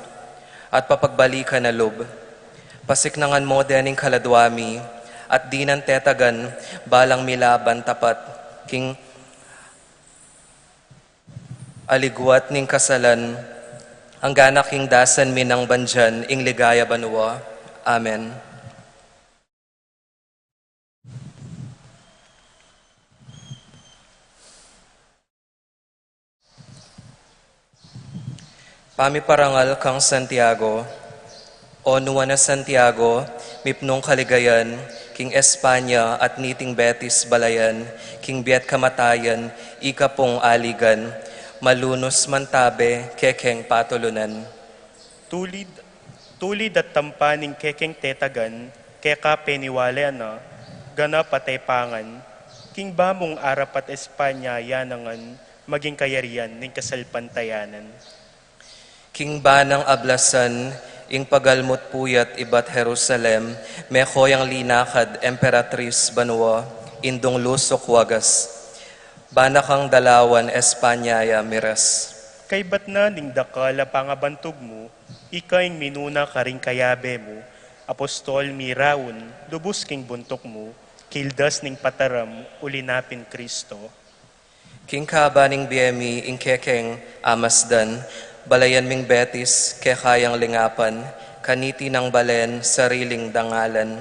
at papagbalikan a lub. Pasiknangan mu dening kaladua mi, at dinan tetagan balang milaban tapat king aligwat ning kasalan, anggana king dasan mi nang bandian ing ligaya banua. Amen. Pamiparangal kang Santiago. O nuan a Santiago, mipnung kaligayan king Espanya at niting Betis balayan, king biet kamatayan, ika pung aligan, malunus man tabe kekeng patulunan. Tulid, tulid at tampa ning kekeng tetagan, keka peniwale na, ganap a tepangan, king ba mung arapat Espanya yanangan, maging kayarian ning kasalpantayanan. King banang ablasan, ing pagalmut puyat ibat Jerusalem, meko yang linakad Emperatris banua, indung lusuk wagas. Bana kang dalawan Espanya ya, Miras. Kaybat na ning dakal a pangabantug mu, ika ing minuna karing kayabe mu, apostol mi raun, lubus king buntuk mu, kildas ning pataram, uli na pin Kristo. King kaba ning bie mi ing kekeng amasdan, balayan ming Betis, keka yang lingapan, kaniti nang balen sariling dangalan.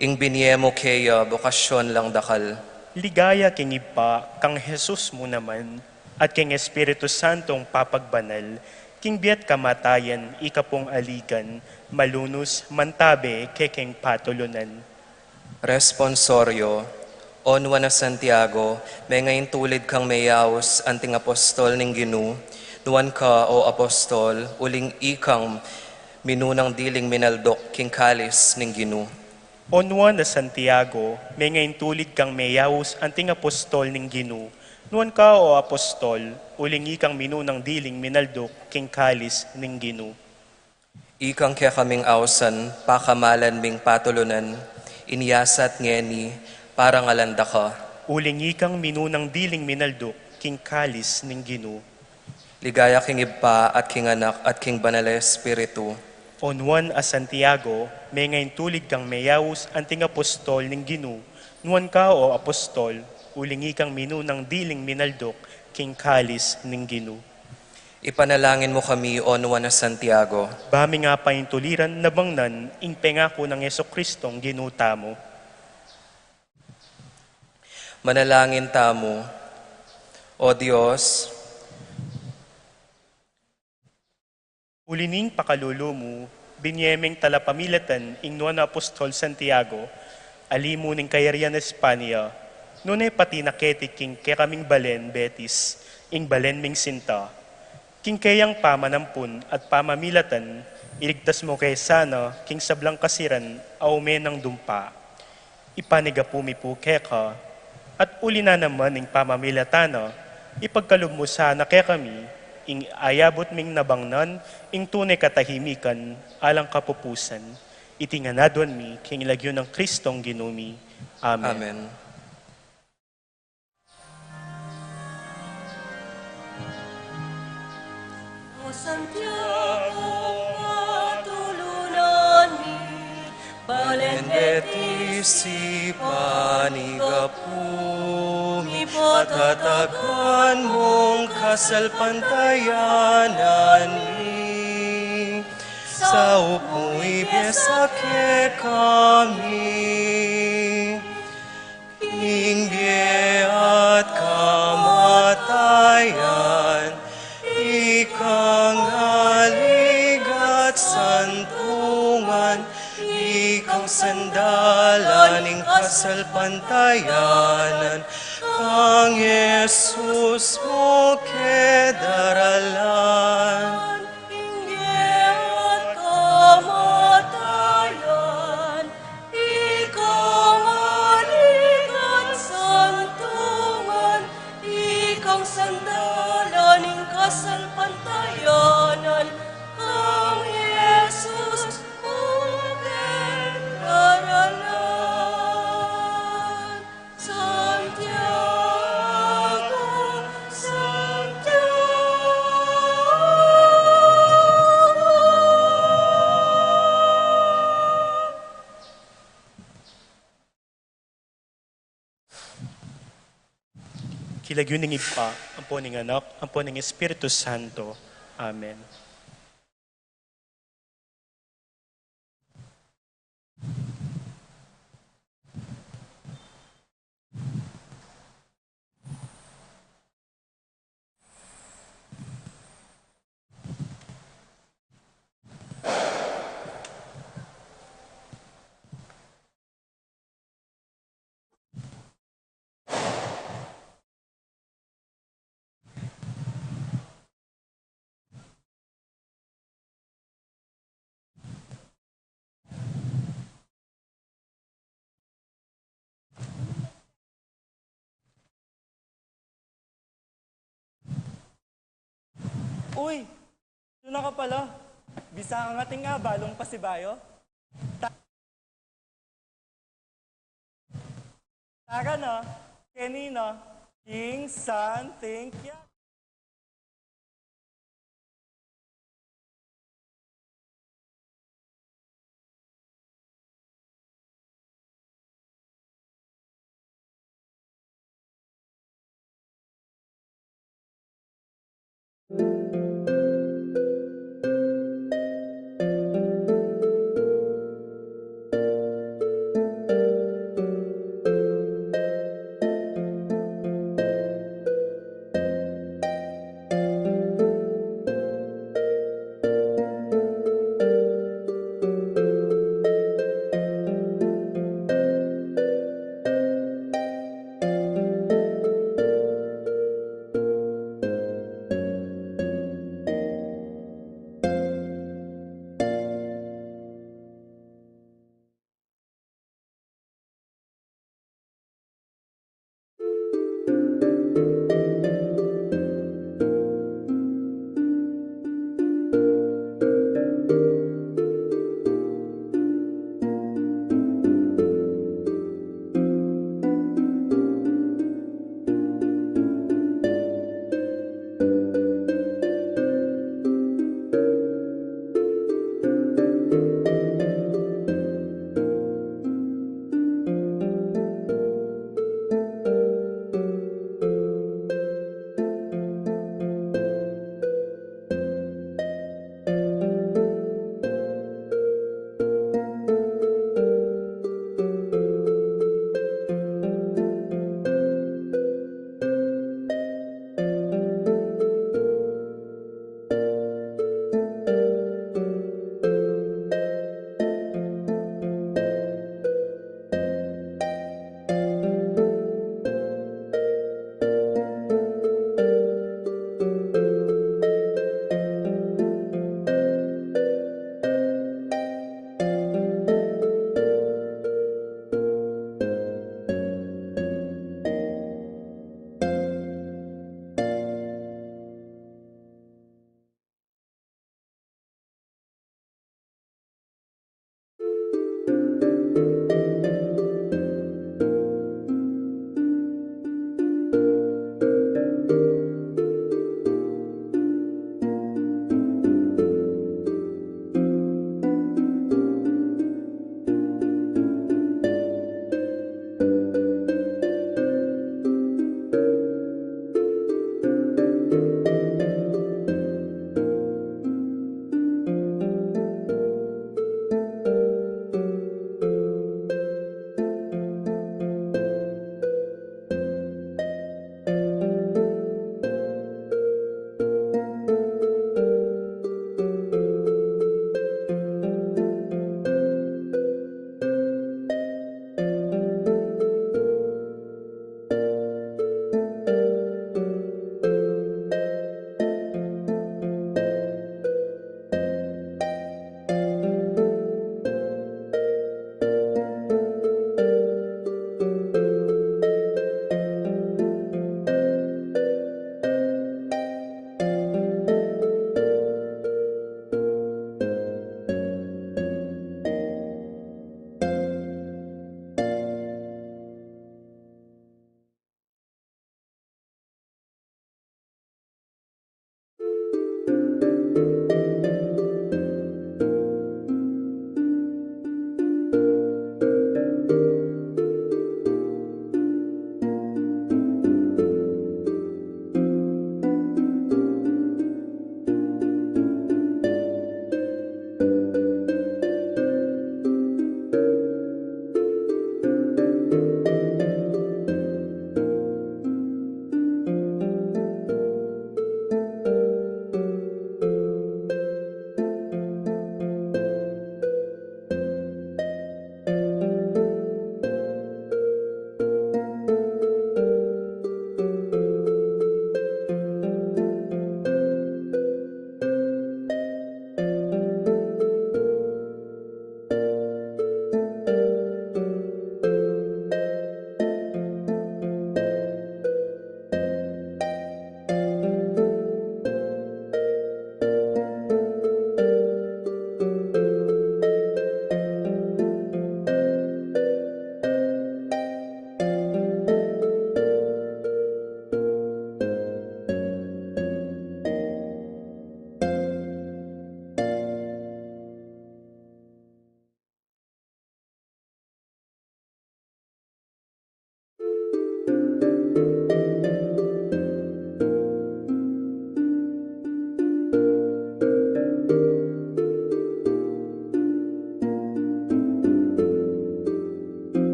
Ing binie mu keya bokasyon lang dakal. Ligaya king Ibpa, kang Jesus mu naman, at king Espiritu Santong papagbanal, king bie at kamatayan, ika pung aligan, malunus, mantabe, kekeng patulunan. Responsorio. O nuan a Santiago, menga intulid kang meyaus anting apostol ning Ginu, nuan ka, o apostol, uling ikang minunang diling minalduk king kalis ning Ginu. O nuan a Santiago, menga intulid kang meyaus anting apostol ning Ginu, nuan ka, o apostol, uling ikang minunang diling minalduk king kalis ning Ginu. Ikang kekaming ausan, pakamalan ming patulunan, inyasat ngeni, parangalan da ka. Uling ikang minunang diling minalduk king kalis ning Ginu. Ligaya king Ibpa at king Anak at king Banal a Espiritu. O nuan a Santiago, menga intulid kang meyaus anting apostol ning Ginu, nuan ka, o apostol, uling ikang minunang diling minalduk king kalis ning Ginu. Ipanalangin mu kami, o nuan a Santiago. Ba ming apaintuliran nabangnan ing pengaku nang Jesucristong Ginu tamu. Manalangin tamu. O Dios, uli ning pakalulu mu, binie meng talapamilatan ing nuan a apostol Santiago, ali mu ning kayarian Espanya, nune pati na keti king kekaming balen Betis, ing balen ming sinta. King keyang pamanampun at pamamilatan, iligtas mu ke sana king sablang kasiran a ume nang dumpa. Ipanigapu mi pu keka, at uli na naman ning pamamilatan na, ipagkalub mu sana kekami, ing ayabut ming nabangnan, ing tune katahimikan, alang kapupusan. Iti ngan aduan mi, king lagyu nang Kristong Ginu mi. Amen. Amen. O Santiago, patulunan mi, balen Betis, ipanigapu mi, patatagan mung kasalpantayanan mi, saup mu ibie sa kekami. King bie at kamatayan, ikang aligat santungan, ikang sandalan ning kasalpantayanan, kang Jesus mu ke daralan. King bie at kamatayan, ikang aligat santungan, ikang sandalan ning kasalpantayanan, kang Jesus mu ke daralan. Santiago, Santiago. King lagyu ning Ibpa, ampo ning Anak, ampo ning Espiritu Santo. Amen. Uy! Nanu ka pala? Bisa kang ating abalung pasibayu? Ta-, tara na, keni na, King San, thank you.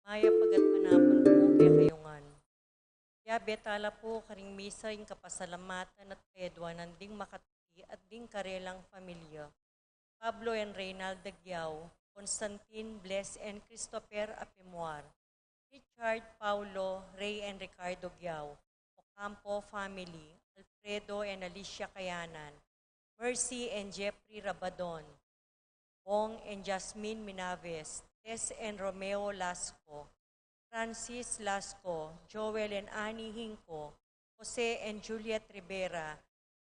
Mayap a gatpanapun pu kekayu ngan. Yabe tala pu karing misa ing kapasalamatan at kayaduanan ding makatuki at ding karelang familia. Pablo and Reynalda Giao, Constantine, Bless and Christopher Apimuar, Richard, Paulo, Ray and Ricardo Giao, Ocampo family, Alfredo and Alicia Kayanan, Mercy and Jeffrey Rabadon, Bong and Jasmine Minaves, Tess and Romeo Lasco, Francis Lasco, Joel and Annie Hinco, Jose and Juliet Rivera,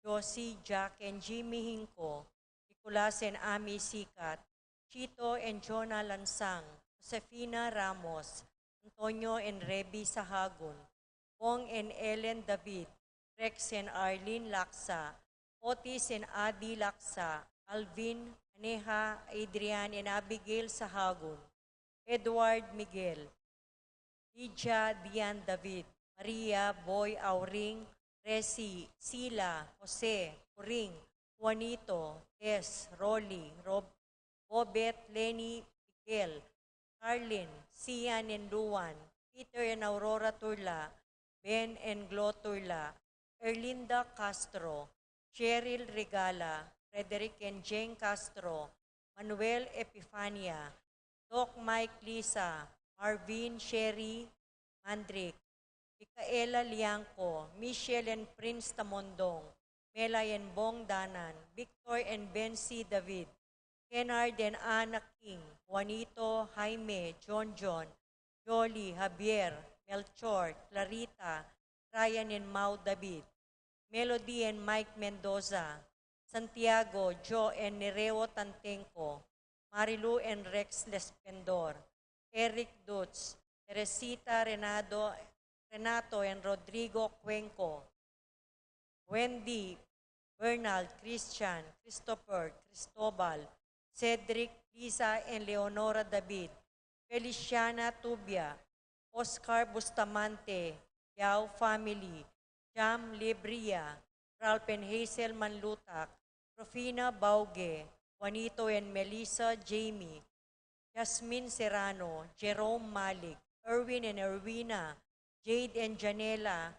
Josie, Jack and Jimmy Hinco, Nicolas and Ami Sikat, Chito and Jonah Lansang, Josefina Ramos, Antonio and Rebi Sahagun, Bong and Ellen David, Rex and Arlene Laksa, Otis and Adi Laksa, Alvin, Aneha, Adrian and Abigail Sahagun, Edward Miguel, Lydia Dian David, Maria, Boy, Auring, Resi, Sila, Jose, Puring, Juanito, Tess, Rolly, Rob, Bobet, Lenny, Miguel, Carlin, Sian and Luan, Peter and Aurora Turla, Ben and Glo Turla, Erlinda Castro, Cheryl Regala, Frederick and Jane Castro, Manuel Epifania, Doc Mike Lisa, Marvin Sherry Mandric, Micaela Liangco, Michelle and Prince Tamondong, Mela and Bong Danan, Victor and Bensi David, Kennard and Ana King, Juanito, Jaime, John John, Jolly, Javier, Melchor, Clarita, Ryan and Mau David, Melody and Mike Mendoza, Santiago, Joe and Nereo Tantenco, Marilu and Rex Lespendor, Eric Dutz, Teresita Renato, Renato and Rodrigo Cuenco, Wendy, Bernald, Christian, Christopher, Cristobal, Cedric, Lisa and Leonora David, Feliciana Tubia, Oscar Bustamante, Yao family, Jam Libria, Ralph and Hazel Manlutak, Rufina Bauge, Juanito and Melissa Jamie, Jasmine Serrano, Jerome Malik, Erwin and Erwina, Jade and Janela,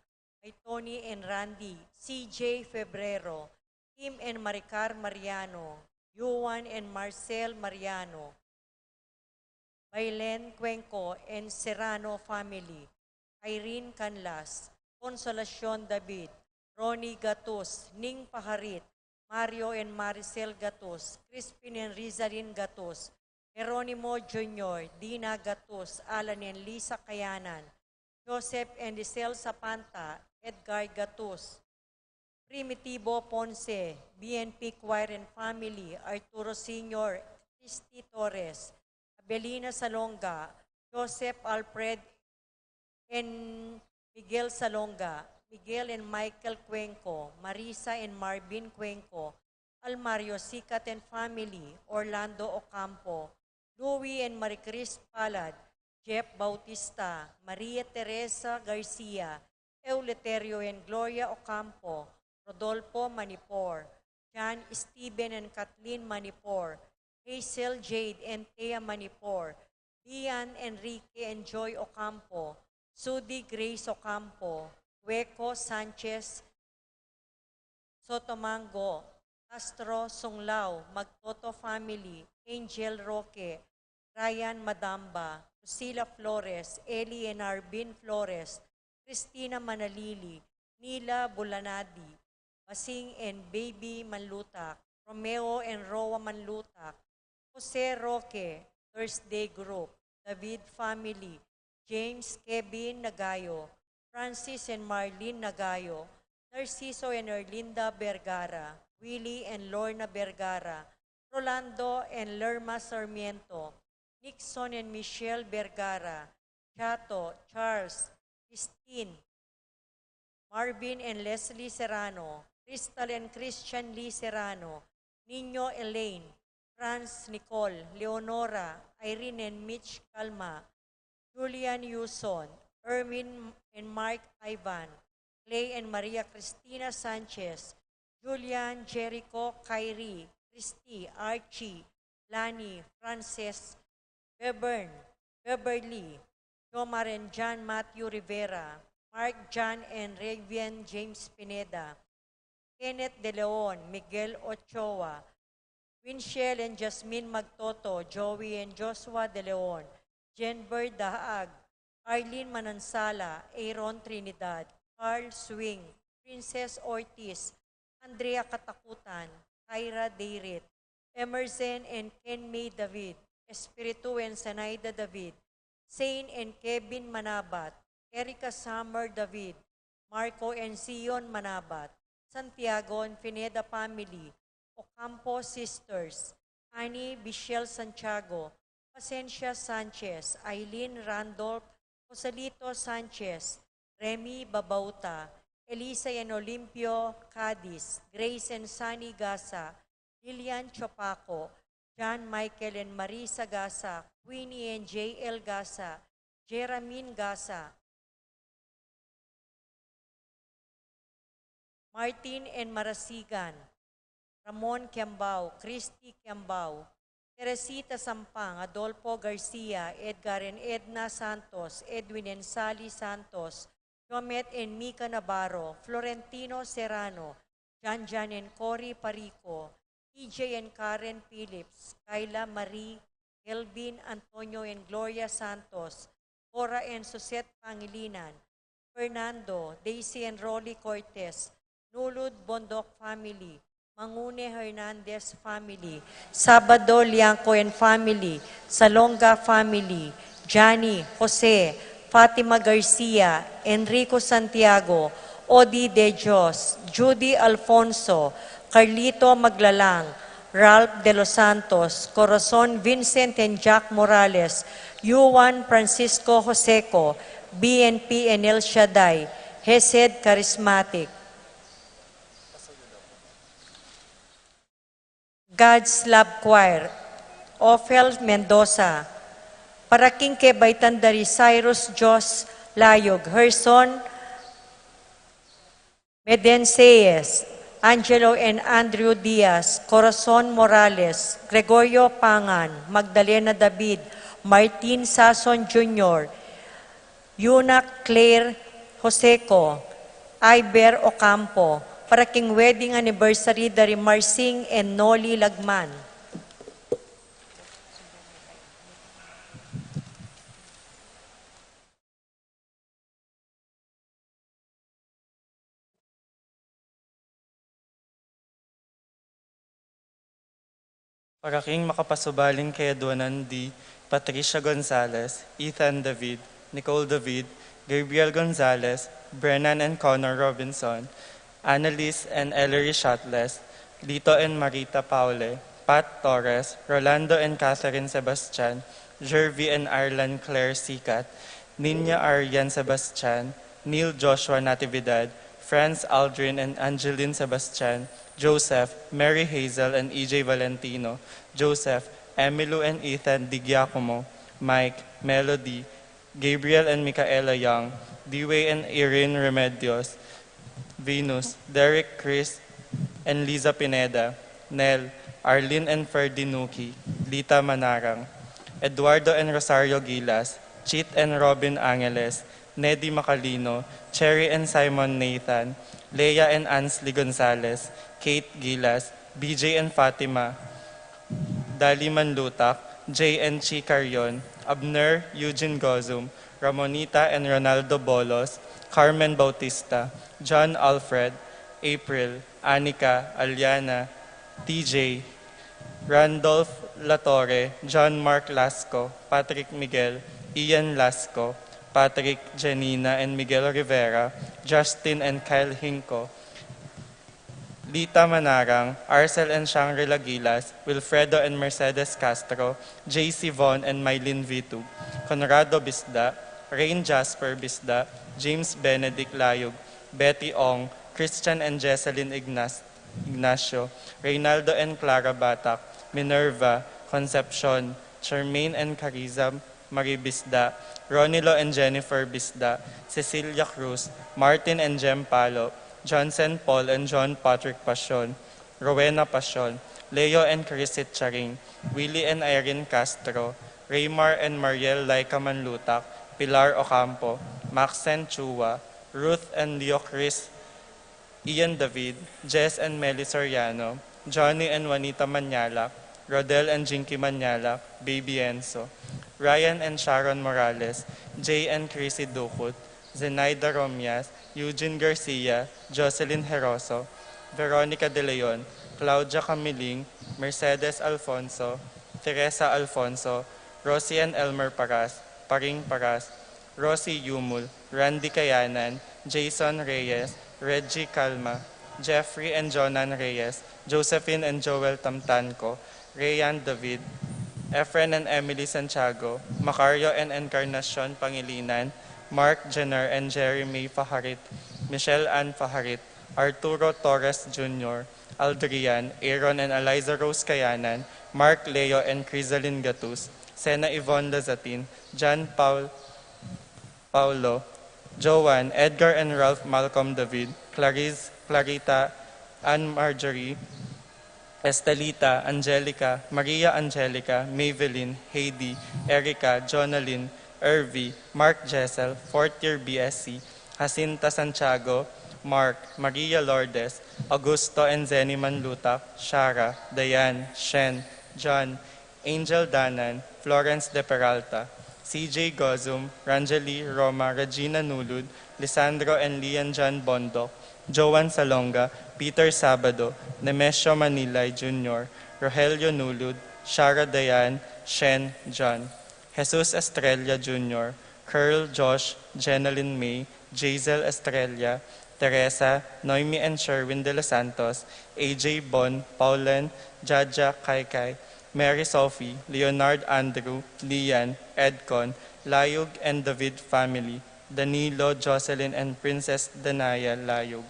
Tony and Randy, C J Febrero, Kim and Maricar Mariano, Yuan and Marcel Mariano, Bailen Cuenco and Serrano family, Irene Canlas, Consolacion David, Ronnie Gatus, Ning Paharit, Mario and Maricel Gatus, Crispin and Rizalin Gatus, Jeronimo Junior, Dina Gatus, Alan and Lisa Kayanan, Joseph and Lisel Sapanta, Edgar Gatus, Primitivo Ponce, B N P Choir and Family, Arturo Senior, Christy Torres, Abelina Salonga, Joseph Alfred and Miguel Salonga, Miguel and Michael Cuenco, Marisa and Marvin Cuenco, Almario Sicat and Family, Orlando Ocampo, Louie and Marie Chris Palad, Jeff Bautista, Maria Teresa Garcia, Eleuterio and Gloria Ocampo, Rodolfo Manipor, John Steven and Kathleen Manipor, Hazel Jade and Thea Manipor, Dian Enrique and Joy Ocampo, Sudi Grace Ocampo, Hueco Sanchez, Sotomango, Castro Sunglao, Magtoto family, Angel Roque, Ryan Madamba, Lucila Flores, Eli and Arvin Flores, Christina Manalili, Nila Bulanadi, Basing and Baby Manlutak, Romeo and Roa Manlutak, Jose Roque, Thursday Group, David family, James Kevin Nagayo, Francis and Marlene Nagayo, Narciso and Erlinda Vergara, Willie and Lorna Vergara, Rolando and Lerma Sarmiento, Nixon and Michelle Vergara, Chato, Charles, Christine, Marvin and Leslie Serrano, Crystal and Christian Lee Serrano, Nino Elaine, Franz Nicole, Leonora, Irene and Mitch Calma, Julian Yuson, Erwin and Mark Ivan, Clay and Maria Cristina Sanchez, Julian, Jericho, Kyrie, Christy, Archie, Lani, Frances, Bevern, Beverly, Jomar and John Matthew Rivera, Mark, John, and Revian James Pineda, Kenneth De Leon, Miguel Ochoa, Winchell and Jasmine Magtoto, Joey and Joshua De Leon, Jenber Dahaag, Arlene Manansala, Aaron Trinidad, Carl Swing, Princess Ortiz, Andrea Katakutan, Kyra Dayrit, Emerson and Ken May David, Espiritu and Sanaida David, Zane and Kevin Manabat, Erica Summer David, Marco and Zion Manabat, Santiago and Pineda family, Ocampo sisters, Annie Michelle Santiago, Pacencia Sanchez, Eileen Randolph, Joselito Sanchez, Remy Babauta, Elisa and Olimpio Cadiz, Grace and Sunny Gasa, Lilian Chopaco, John Michael and Marisa Gasa, Queenie and J L Gasa, Jeramin Gasa, Martin and Marasigan, Ramon Kiambao, Christy Kiambao, Teresita Sampang, Adolfo Garcia, Edgar and Edna Santos, Edwin and Sally Santos, Jomet and Mika Navarro, Florentino Serrano, Janjan and Cory Parico, T J and Karen Phillips, Kyla Marie, Kelvin, Antonio and Gloria Santos, Cora and Suzette Pangilinan, Fernando, Daisy and Rolly Cortez, Nulud Bondoc family, Mangune Hernandez family, Sabado Lianco and family, Salonga family, Johnny, Jose, Fatima Garcia, Enrico Santiago, Odi De Dios, Judy Alfonso, Carlito Maglalang, Ralph De Los Santos, Corazon Vincent and Jack Morales, Yuan Francisco Joseco, B N P and El Shaddai, Hesed Charismatic, God's Love Choir, Ophel Mendoza, para king kebaitan da ri Cyrus Jos Layog, Herson Medensees, Angelo and Andrew Diaz, Corazon Morales, Gregorio Pangan, Magdalena David, Martin Sason Junior, Yuna Claire Joseco, Iber Ocampo, para king wedding anniversary da ri Marsing and Noli Lagman. Para king makapasubaling kayadwanan di Patricia Gonzalez, Ethan David, Nicole David, Gabriel Gonzalez, Brennan and Connor Robinson, Annalise and Ellery Shatles, Lito and Marita Paule, Pat Torres, Rolando and Catherine Sebastian, Jervy and Arlan Claire Sicat, Nina Arian Sebastian, Neil Joshua Natividad, Franz Aldrin and Angeline Sebastian, Joseph, Mary Hazel and E J Valentino, Joseph, Emilu and Ethan Di Giacomo, Mike, Melody, Gabriel and Micaela Young, Dewey and Irene Remedios, Venus, Derek, Chris, and Liza Pineda, Nel, Arlene and Ferdy Nuki, Lita Manarang, Eduardo and Rosario Gilas, Chit and Robin Angeles, Nedy Macalino, Cherry and Simon Nathan, Leia and Ansley Gonzalez, Kate Gilas, B J and Fatima, Dali Manlutak, Jay and Chi Carion, Abner Eugene Gozum, Ramonita and Ronaldo Bolos, Carmen Bautista, John Alfred, April, Anika, Aliana, T J, Randolph Latorre, John Mark Lasco, Patrick Miguel, Ian Lasco, Patrick, Janina and Miguel Rivera, Justin and Kyle Hinco, Lita Manarang, Arcel and Shangri-La Gilas, Wilfredo and Mercedes Castro, J C Von and Mylene Vitug, Conrado Bisda, Rain Jasper Bisda, James Benedict Layug, Betty Ong, Christian and Jesselyn Ignas-, Ignacio, Reynaldo and Clara Batak, Minerva, Concepcion, Charmaine and Cariza Marie Bisda, Ronilo and Jennifer Bisda, Cecilia Cruz, Martin and Jem Palo, Johnson Paul and John Patrick Pasion, Rowena Pasion, Leo and Chrisit Charing, Willie and Irene Castro, Raymar and Mariel Laika Manlutak, Pilar Ocampo, Maxen Chua, Ruth and Leo Chris, Ian David, Jess and Melly Soriano, Johnny and Juanita Mañala, Rodel and Jinky Mañala, Baby Enzo, Ryan and Sharon Morales, Jay and Chrissy Ducut, Zenaida Romias, Eugene Garcia, Jocelyn Heroso, Veronica De Leon, Claudia Camiling, Mercedes Alfonso, Teresa Alfonso, Rosie and Elmer Paras, Paring Paras, Rosie Yumul, Randy Kayanan, Jason Reyes, Reggie Calma, Jeffrey and Jonan Reyes, Josephine and Joel Tamtanco, Rayan David, Efren and Emily Santiago, Macario and Encarnacion Pangilinan, Mark Jenner and Jerry May Fajarit, Michelle Ann Fajarit, Arturo Torres Junior, Aldrian, Aaron and Eliza Rose Kayanan, Mark Leo and Crisalin Gatus, Sena Yvonne Lazatin, John Paul, Paulo, Joan, Edgar and Ralph Malcolm David, Clarice, Clarita, Anne Marjorie, Estelita, Angelica, Maria Angelica, Maybelline, Heidi, Erica, Jonalyn, Irvi, Mark Jessel, fourth year B S C, Jacinta Santiago, Mark, Maria Lourdes, Augusto and Zenny Manlutak, Shara, Diane, Shen, John, Angel Danan, Florence De Peralta, C J Gozum, Ranjali, Roma, Regina Nulud, Lisandro and Lian John Bondo, Joan Salonga, Peter Sabado, Nemesio Manilay Junior, Rogelio Nulud, Shara Dayan, Shen John, Jesus Estrella Junior, Curl Josh, Jenalyn May, Jazel Estrella, Teresa, Noemi and Sherwin De Los Santos, A J Bon, Paulen, Jaja Kaikai, Mary Sophie, Leonard Andrew, Lian, Edcon, Layug and David family, Danilo, Jocelyn and Princess Danaya Layug.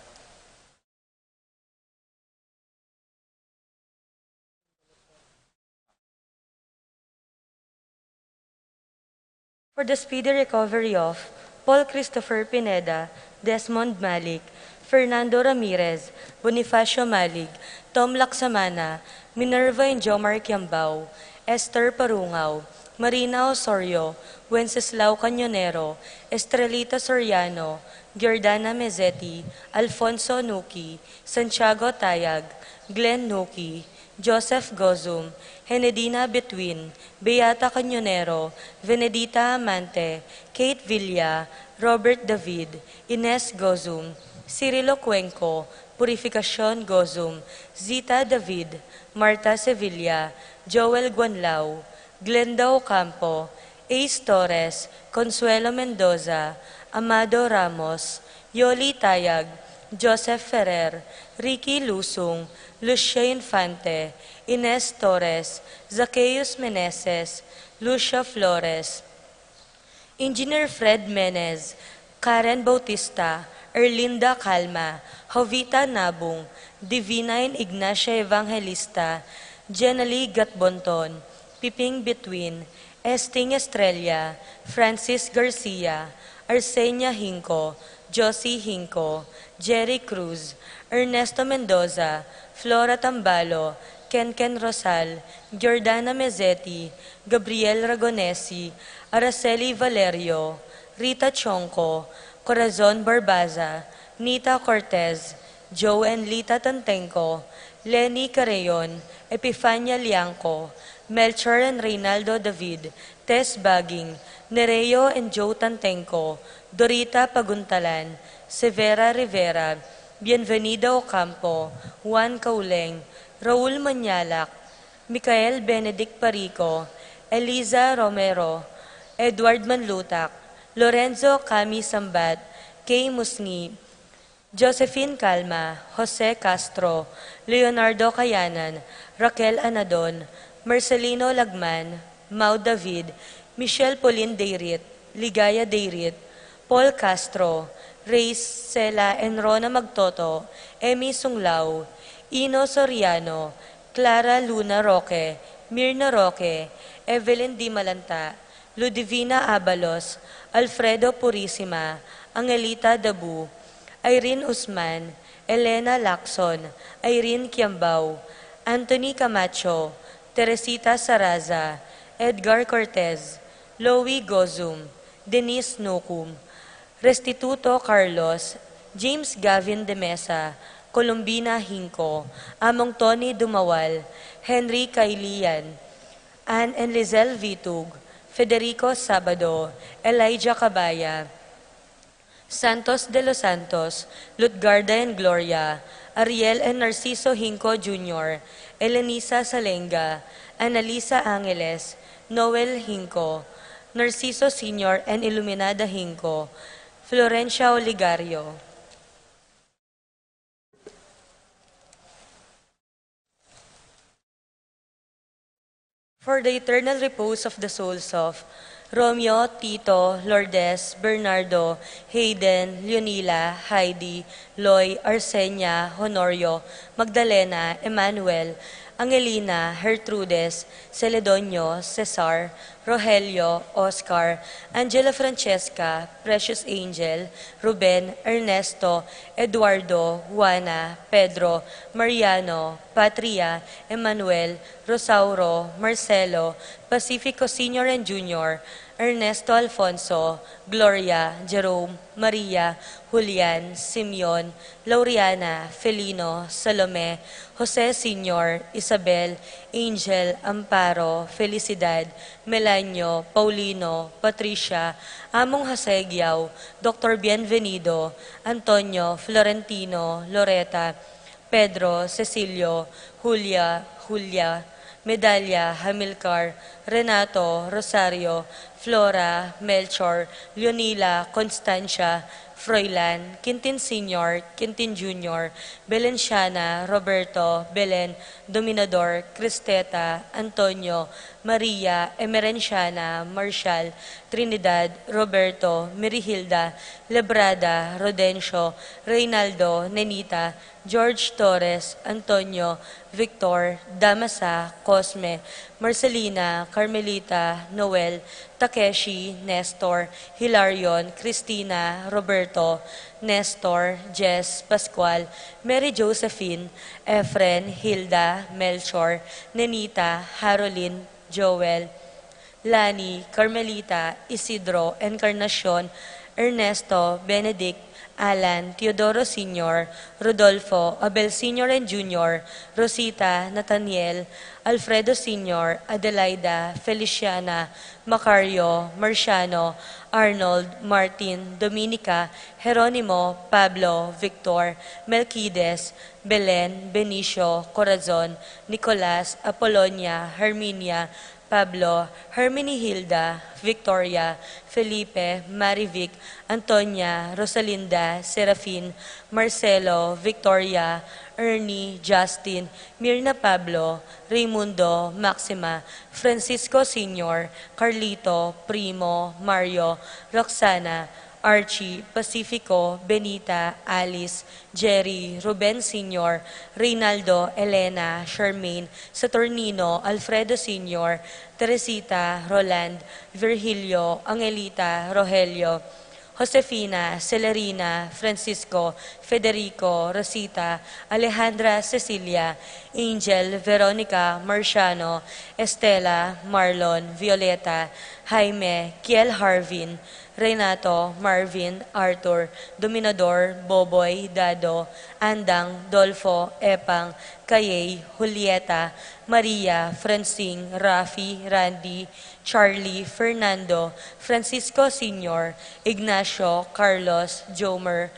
For the speedy recovery of Paul Christopher Pineda, Desmond Malik, Fernando Ramirez, Bonifacio Malik, Tom Laksamana, Minerva and Jomar Kiambao, Esther Parungaw, Marina Osorio, Wenceslao Cañonero, Estrelita Soriano, Giordana Mezeti, Alfonso Nuki, Santiago Tayag, Glenn Nuki, Joseph Gozum, Henedina Betwin, Beata Cañonero, Venedita Amante, Kate Villa, Robert David, Ines Gozum, Cirilo Cuenco, Purificacion Gozum, Zita David, Marta Sevilla, Joel Guanlao, Glenda Ocampo, Ace Torres, Consuelo Mendoza, Amado Ramos, Yoli Tayag, Joseph Ferrer, Ricky Lusung, Lucia Infante, Ines Torres, Zacchaeus Meneses, Lucia Flores, Engineer Fred Menez, Karen Bautista, Erlinda Calma, Jovita Nabung, Divina and Ignacia Evangelista, Jenalie Gatbonton, Piping Betwin, Esting Estrella, Francis Garcia, Arsenia Hinco, Josie Hinco, Jerry Cruz, Ernesto Mendoza, Flora Tambalo, Kenken Rosal, Giordana Mezeti, Gabriel Ragonesi, Araceli Valerio, Rita Chonco, Corazon Barbaza, Nita Cortez, Joe and Lita Tantenco, Lenny Carreon, Epifania Liangco, Melchor and Reynaldo David, Tess Baging, Nereo and Joe Tantenco, Dorita Paguntalan, Severa Rivera, Bienvenida Ocampo, Juan Cauleng, Raul Mañalac, Michael Benedict Parico, Eliza Romero, Edward Manlutac, Lorenzo Cami Sambat, Kay Musngi, Josephine Calma, Jose Castro, Leonardo Cayanan, Raquel Anadon, Marcelino Lagman, Mau David, Michelle Pauline Dayrit, Ligaya Dayrit, Paul Castro, Reyes Sela and Rona Magtoto, Emmy Sunglao, Ino Soriano, Clara Luna Roque, Mirna Roque, Evelyn Di Malanta, Ludivina Abalos, Alfredo Purisima, Angelita Dabu, Irene Usman, Elena Lacson, Irene Kiambao, Anthony Camacho, Teresita Saraza, Edgar Cortez, Louie Gozum, Denise Nucum, Restituto Carlos, James Gavin de Mesa, Colombina Hinco, Among Tony Dumawal, Henry Cailian, Ann and Lizelle Vitug, Federico Sabado, Elijah Cabaya, Santos de los Santos, Lutgarda and Gloria, Ariel and Narciso Hinco Junior, Elenisa Salenga, Annalisa Angeles, Noel Hinco, Narciso Senior and Iluminada Hinco, Florencia Oligario. For the eternal repose of the souls of Romeo, Tito, Lourdes, Bernardo, Hayden, Leonila, Heidi, Loy, Arsenia, Honorio, Magdalena, Emmanuel, Angelina, Gertrudes, Celedonio, Cesar, Rogelio, Oscar, Angela Francesca, Precious Angel, Ruben, Ernesto, Eduardo, Juana, Pedro, Mariano, Patria, Emmanuel, Rosauro, Marcelo, Pacifico Senior and Junior, Ernesto Alfonso, Gloria, Jerome, Maria, Julian, Simeon, Lauriana, Felino, Salome, Jose Senior, Isabel, Angel, Amparo, Felicidad, Melanio, Paulino, Patricia, Among Jose Aguiao, Doctor Bienvenido, Antonio, Florentino, Loreta, Pedro, Cecilio, Julia, Julia, Medalia, Hamilcar, Renato, Rosario, Flora, Melchor, Leonila, Constancia, Froilan, Quintin Senior, Quintin Junior, Belenciana, Roberto, Belen, Dominador, Cristeta, Antonio, Maria, Emerenciana, Marshall, Trinidad, Roberto, Merihilda, Lebrada, Rodencio, Reynaldo, Nenita, George Torres, Antonio, Victor, Damasa, Cosme, Marcelina, Carmelita, Noel, Takeshi, Nestor, Hilarion, Cristina, Roberto, Nestor, Jess, Pascual, Mary Josephine, Efren, Hilda, Melchor, Nenita, Harolin, Joel, Lani, Carmelita, Isidro, Encarnacion, Ernesto, Benedict, Alan, Teodoro Senior, Rodolfo, Abel Senior and Junior, Rosita, Nathaniel, Alfredo Senior, Adelaida, Feliciana, Macario, Marciano, Arnold, Martin, Dominica, Jeronimo, Pablo, Victor, Melquides, Belen, Benicio, Corazon, Nicolas, Apolonia, Herminia, Pablo, Herminihilda, Victoria, Felipe, Marivic, Antonia, Rosalinda, Serafin, Marcelo, Victoria, Ernie, Justin, Mirna, Pablo, Raymundo, Maxima, Francisco Senior, Carlito, Primo, Mario, Roxana, Archie, Pacifico, Benita, Alice, Jerry, Ruben Senior, Reynaldo, Elena, Charmaine, Saturnino, Alfredo Senior, Teresita, Roland, Virgilio, Angelita, Rogelio, Josefina, Celerina, Francisco, Federico, Rosita, Alejandra, Cecilia, Angel, Veronica, Marciano, Estela, Marlon, Violeta, Jaime, Kiel, Harvin, Renato, Marvin, Arthur, Dominador, Boboy, Dado, Andang, Dolfo, Epang, Kayay, Julieta, Maria, Francine, Rafi, Randy, Charlie, Fernando, Francisco Senior, Ignacio, Carlos, Jomer,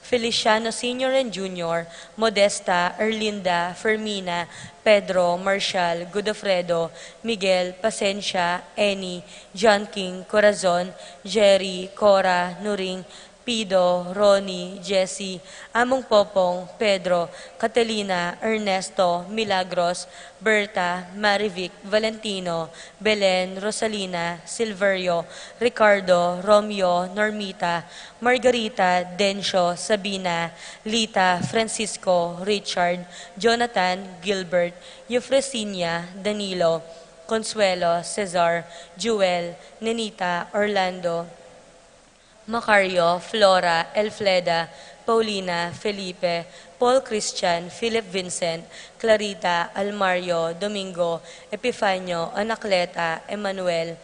Feliciano Senior and Junior, Modesta, Erlinda, Fermina, Pedro, Marshall, Godofredo, Miguel, Pasensia, Annie, John King, Corazon, Jerry, Cora, Nuring, Pido, Ronnie, Jessie, Among Popong, Pedro, Catalina, Ernesto, Milagros, Berta, Marivic, Valentino, Belen, Rosalina, Silverio, Ricardo, Romeo, Normita, Margarita, Dencio, Sabina, Lita, Francisco, Richard, Jonathan, Gilbert, Eufresinia, Danilo, Consuelo, Cesar, Jewel, Nenita, Orlando, Macario, Flora, Elfleda, Paulina, Felipe, Paul, Christian, Philip, Vincent, Clarita, Almario, Domingo, Epifanio, Anacleta, Emmanuel,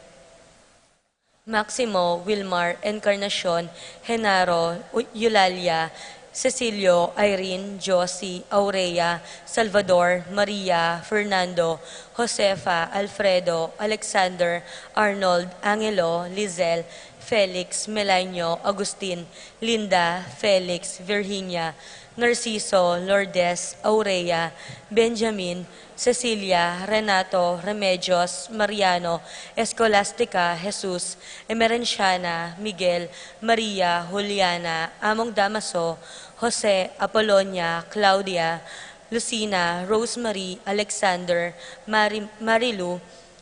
Maximo, Wilmar, Encarnacion, Genaro, U-, Eulalia, Cecilio, Irene, Josie, Aurea, Salvador, Maria, Fernando, Josefa, Alfredo, Alexander, Arnold, Angelo, Lizelle, Felix, Melanio, Agustin, Linda, Felix, Virginia, Narciso, Lourdes, Aurea, Benjamin, Cecilia, Renato, Remedios, Mariano, Escolastica, Jesus, Emerenciana, Miguel, Maria, Juliana, Among Damaso, Jose, Apolonia, Claudia, Lucina, Rosemary, Alexander, Mari-, Marilu,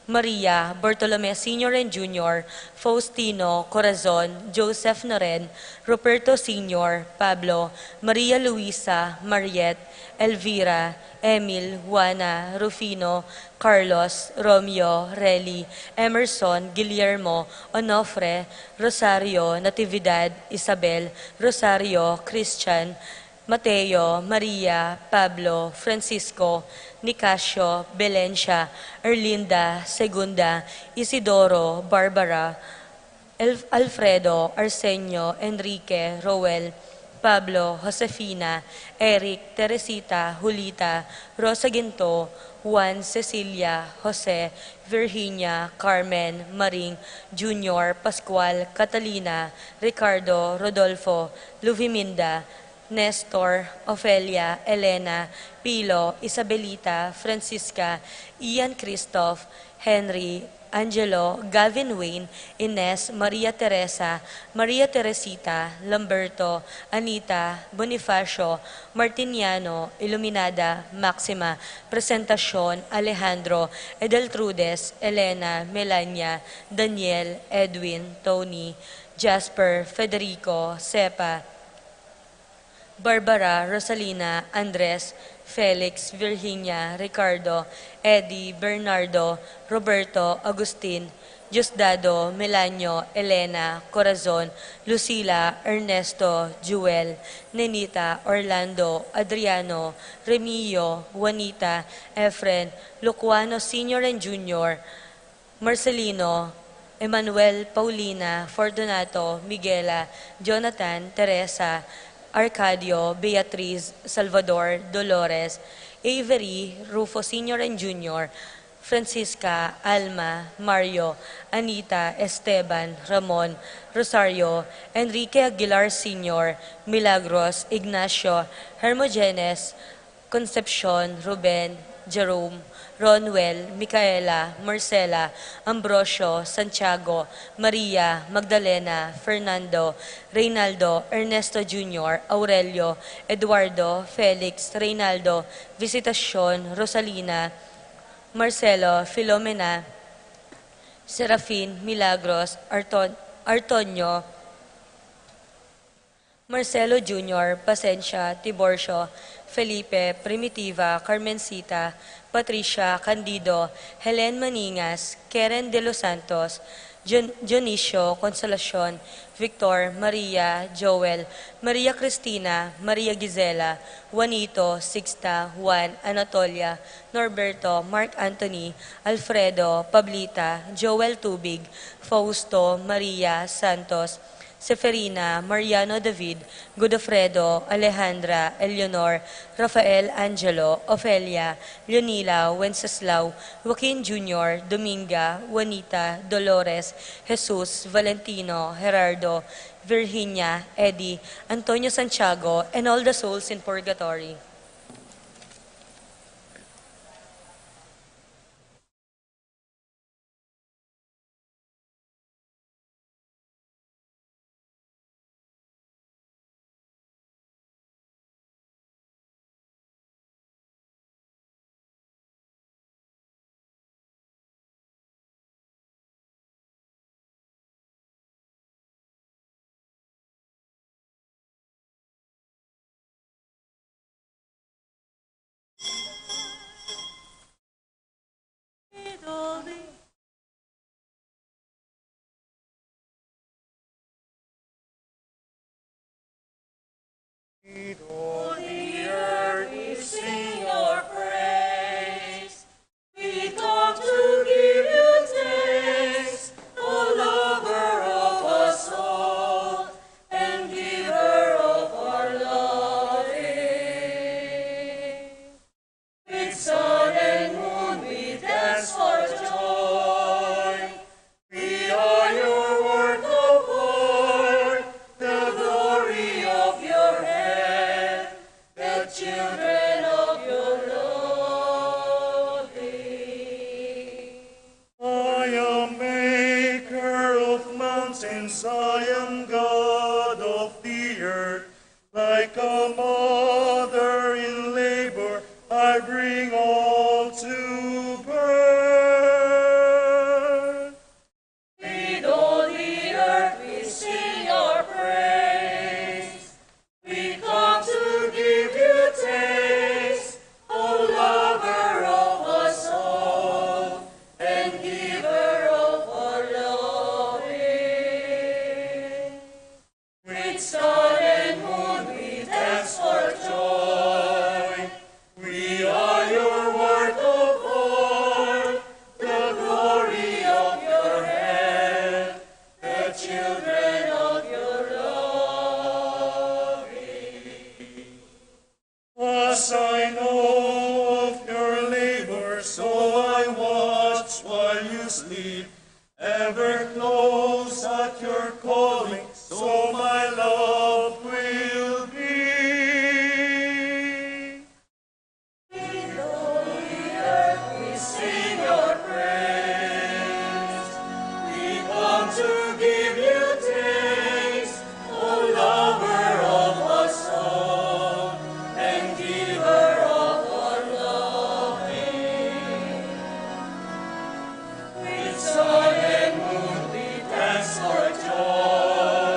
Maria, Bartolome Senior and Junior, Faustino, Corazon, Joseph Noren, Ruperto Senior, Pablo, Maria Luisa, Mariette, Elvira, Emil, Juana, Rufino, Carlos, Romeo, Relly, Emerson, Guillermo, Onofre, Rosario, Natividad, Isabel, Rosario, Christian, Mateo, Maria, Pablo, Francisco, Nicasio, Belencia, Erlinda, Segunda, Isidoro, Barbara, El-, Alfredo, Arsenio, Enrique, Roel, Pablo, Josefina, Eric, Teresita, Julita, Rosa Ginto, Juan, Cecilia, Jose, Virginia, Carmen, Maring, Junior, Pascual, Catalina, Ricardo, Rodolfo, Luviminda, Nestor, Ofelia, Elena, Pilo, Isabelita, Francisca, Ian, Christoph, Henry, Angelo, Gavin, Wayne, Ines, Maria Teresa, Maria Teresita, Lamberto, Anita, Bonifacio, Martiniano, Iluminada, Maxima, Presentacion, Alejandro, Edeltrudes, Elena, Melania, Daniel, Edwin, Tony, Jasper, Federico, Sepa, Barbara, Rosalina, Andres, Felix, Virginia, Ricardo, Eddie, Bernardo, Roberto, Agustin, Diosdado, Melanio, Elena, Corazon, Lucila, Ernesto, Jewel, Nenita, Orlando, Adriano, Remio, Juanita, Efren, Lucuano Senior and Junior, Marcelino, Emmanuel, Paulina, Fortunato, Miguela, Jonathan, Teresa, Arcadio, Beatriz, Salvador, Dolores, Avery, Rufo Senior and Junior, Francisca, Alma, Mario, Anita, Esteban, Ramon, Rosario, Enrique Aguilar Senior, Milagros, Ignacio, Hermogenes, Concepcion, Ruben, Jerome, Ronwell, Micaela, Marcela, Ambrosio, Santiago, Maria, Magdalena, Fernando, Reynaldo, Ernesto Junior, Aurelio, Eduardo, Felix, Reynaldo, Visitacion, Rosalina, Marcelo, Filomena, Serafin, Milagros, Arton-, Artonio, Marcelo Junior, Pasencia, Tiborcio, Felipe, Primitiva, Carmencita, Patricia, Candido, Helen Maningas, Keren de los Santos, Dion-, Dionisio, Consolacion, Victor, Maria, Joel, Maria Cristina, Maria Gisela, Juanito, Sixta, Juan, Anatolia, Norberto, Mark Anthony, Alfredo, Pablita, Joel Tubig, Fausto, Maria, Santos, Seferina, Mariano David, Godofredo, Alejandra, Eleanor, Rafael, Angelo, Ofelia, Leonila, Wenceslao, Joaquin Junior, Dominga, Juanita, Dolores, Jesus, Valentino, Gerardo, Virginia, Eddie, Antonio, Santiago, and all the souls in purgatory. since I am God of the earth. Like a mother in labor, I bring all to birth. Fill the earth, we sing your praise. We come to give you thanks, O lover of us all, and giver of our love. With sun and moon we dance for joy. We are your work of art, the glory of your hand, the children of your love. As I know of your labor, so I watch while you sleep, ever close at your calling, so my love will be. We sing your praise. We come to give you thanks, O lover of us all, and giver of our love. With sun and moon we dance for joy.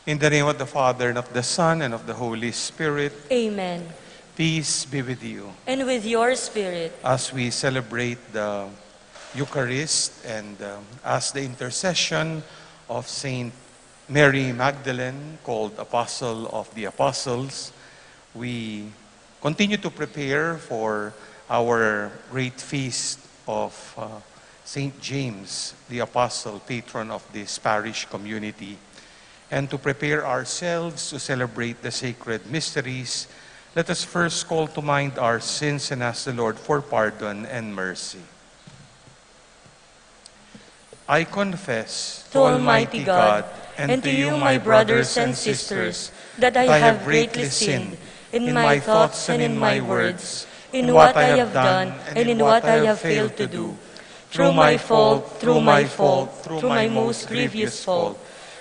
In the name of the Father, and of the Son, and of the Holy Spirit. Amen. Peace be with you. And with your spirit. As we celebrate the Eucharist and, um, as the intercession of Saint Mary Magdalene, called Apostle of the Apostles, we continue to prepare for our great feast of, uh, Saint James the Apostle, patron of this parish community. And to prepare ourselves to celebrate the sacred mysteries, let us first call to mind our sins and ask the Lord for pardon and mercy. I confess to Almighty God and to you, my brothers and sisters, that I have greatly sinned in my thoughts and in my words, in what I have done and in what I have failed to do, through my fault, through my fault, through my most grievous fault.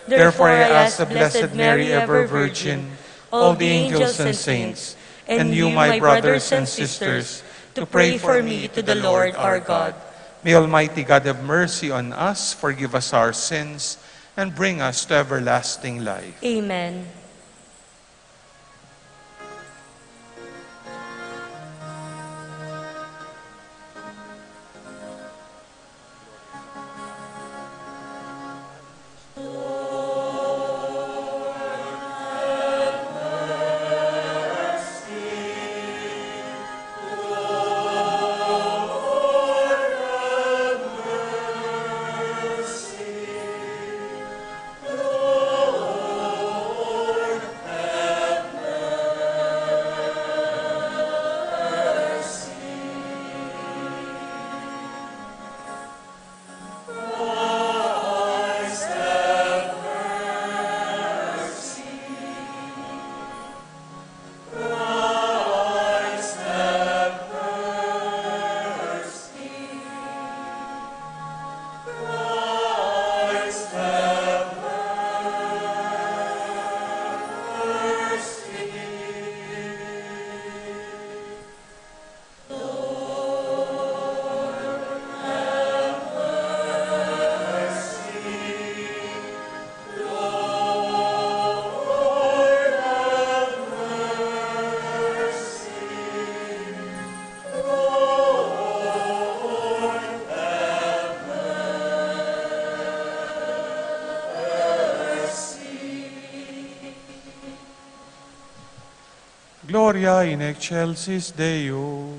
Therefore I ask the Blessed Mary, ever Virgin, all the angels and saints, and you, my brothers and sisters, to pray for me to the Lord our God. May Almighty God have mercy on us, forgive us our sins, and bring us to everlasting life. Amen. Gloria in excelsis Deo.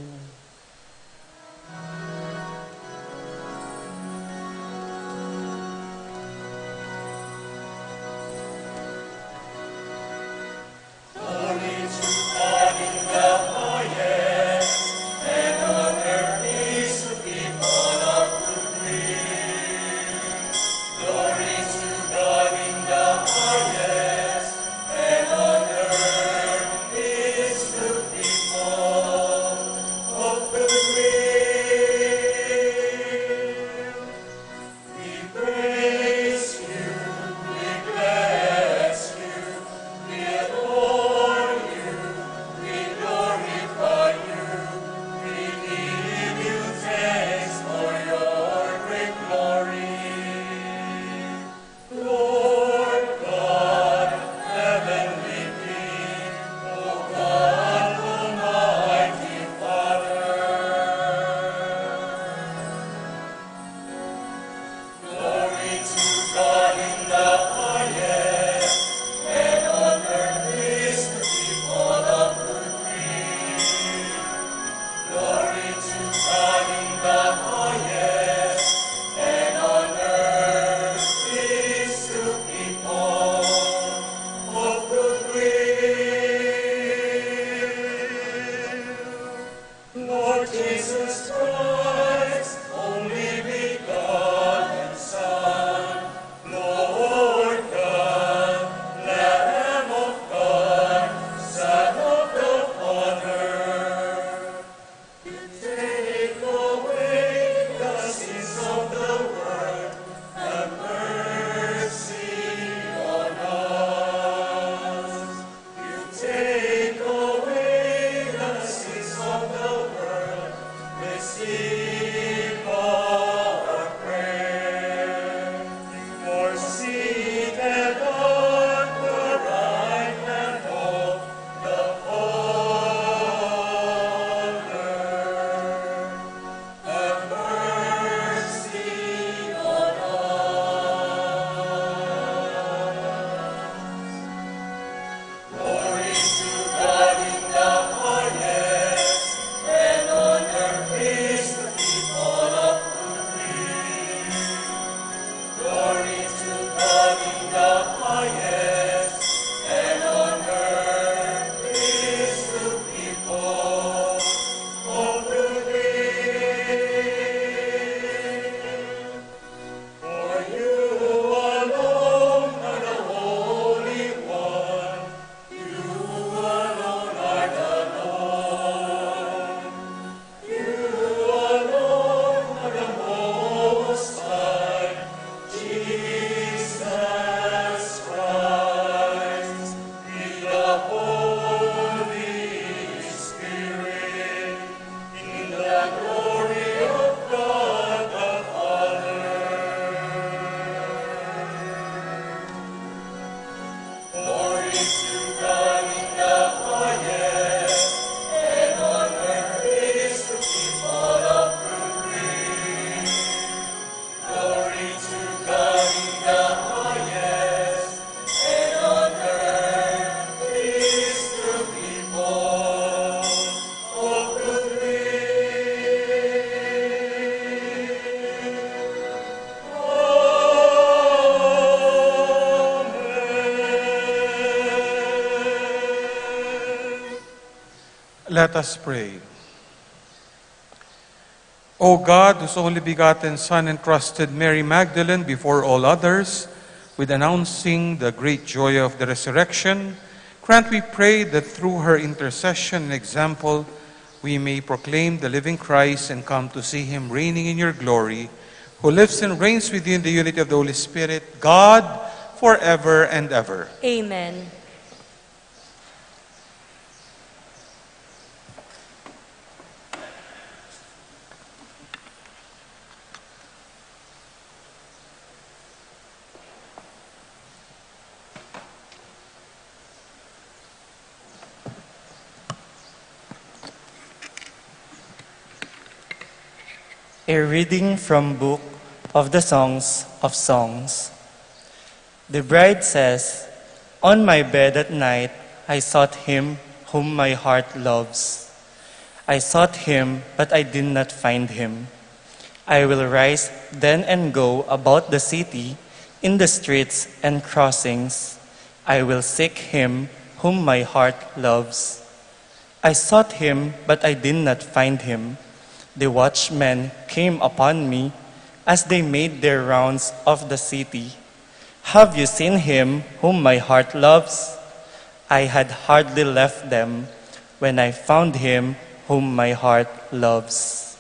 Let us pray. O God, whose only begotten Son entrusted Mary Magdalene before all others with announcing the great joy of the resurrection, grant, we pray, that through her intercession and example, we may proclaim the living Christ and come to see him reigning in your glory, who lives and reigns with you in the unity of the Holy Spirit, God, forever and ever. Amen. A reading from Book of the Songs of Songs. The bride says, "On my bed at night I sought him whom my heart loves. I sought him, but I did not find him. I will rise then and go about the city, in the streets and crossings. I will seek him whom my heart loves." I sought him, but I did not find him. The watchmen came upon me as they made their rounds of the city. "Have you seen him whom my heart loves?" I had hardly left them when I found him whom my heart loves.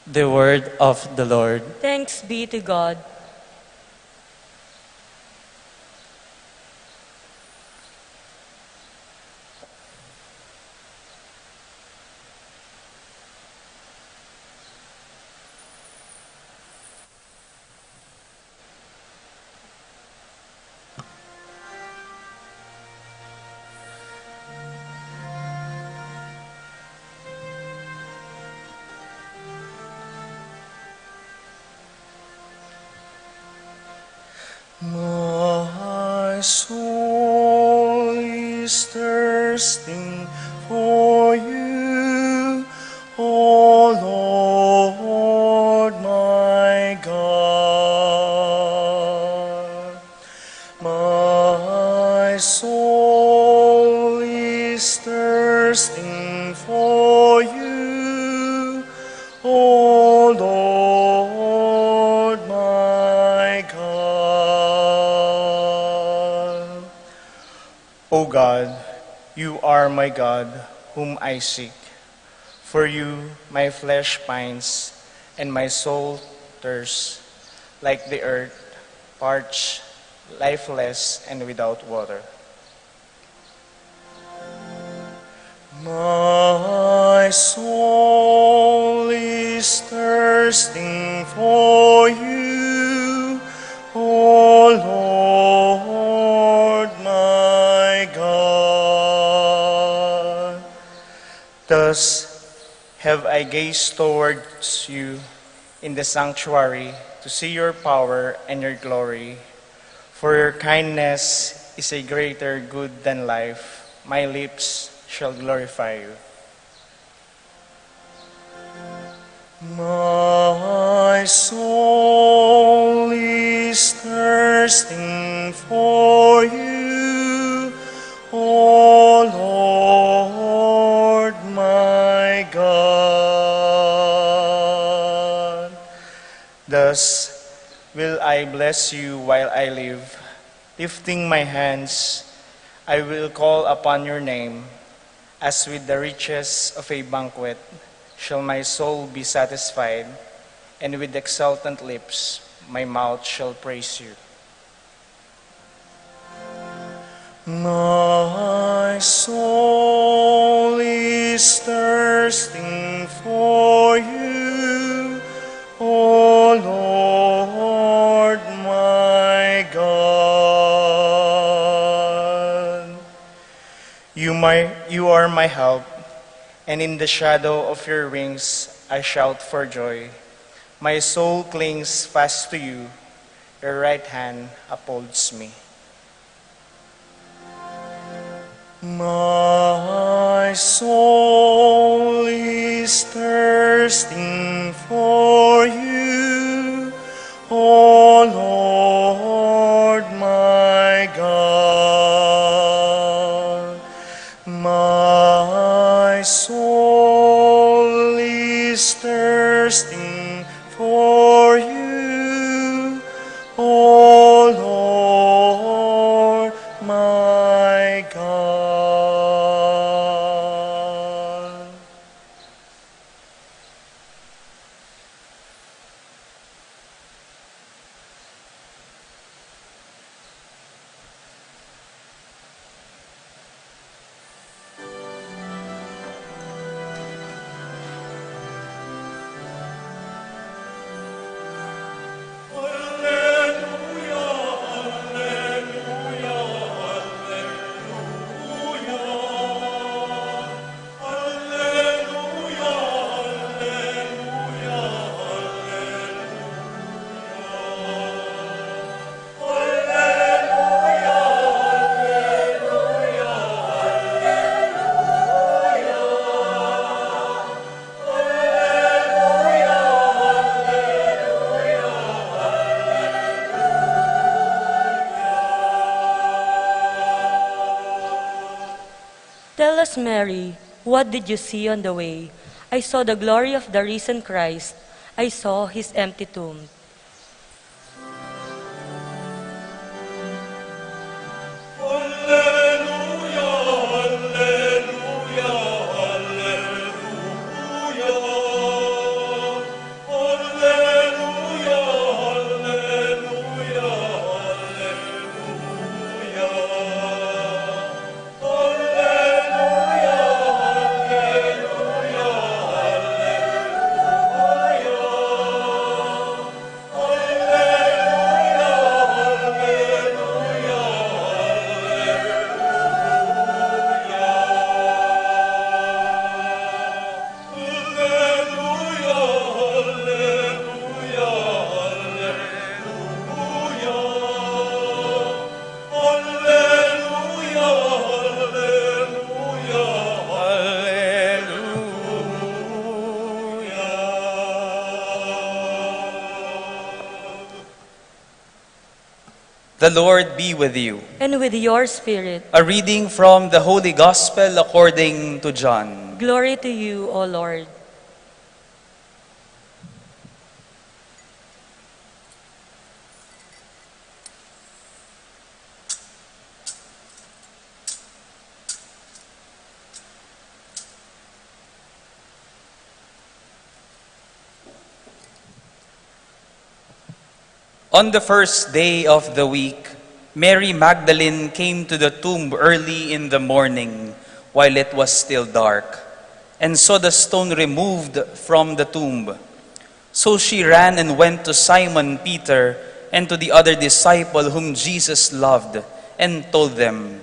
The word of the Lord. Thanks be to God. My soul is thirsting for you, O Lord my God. My soul is thirsting for you, O Lord my God. O God, you are my God, whom I seek. For you my flesh pines, and my soul thirsts, like the earth, parched, lifeless, and without water. My soul is thirsting for you, O Lord my God. Thus have I gazed towards you in the sanctuary to see your power and your glory. For your kindness is a greater good than life. My lips shall glorify you. My soul is thirsting for you, O Lord my God. Thus will I bless you while I live. Lifting my hands, I will call upon your name. As with the riches of a banquet shall my soul be satisfied, and with exultant lips my mouth shall praise you. My soul is thirsting for you, O Lord my God. You, my, you are my help, and in the shadow of your wings I shout for joy. My soul clings fast to you, your right hand upholds me. My soul is thirsting for you, O Lord my God. Tell us, Mary, what did you see on the way? I saw the glory of the risen Christ. I saw his empty tomb. The Lord be with you. And with your spirit. A reading from the Holy Gospel according to John. Glory to you, O Lord. On the first day of the week, Mary Magdalene came to the tomb early in the morning, while it was still dark, and saw the stone removed from the tomb. So she ran and went to Simon Peter and to the other disciple whom Jesus loved, and told them,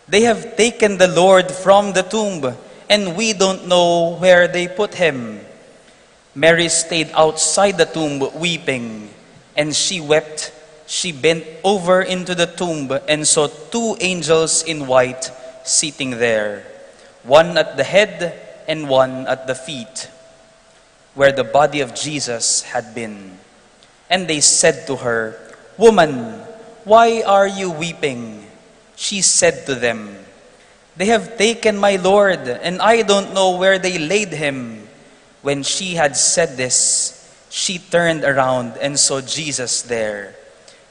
"They have taken the Lord from the tomb, and we don't know where they put him." Mary stayed outside the tomb weeping, and she wept. She bent over into the tomb and saw two angels in white sitting there, one at the head and one at the feet, where the body of Jesus had been. And they said to her, "Woman, why are you weeping?" She said to them, "They have taken my Lord, and I don't know where they laid him." When she had said this, she turned around and saw Jesus there,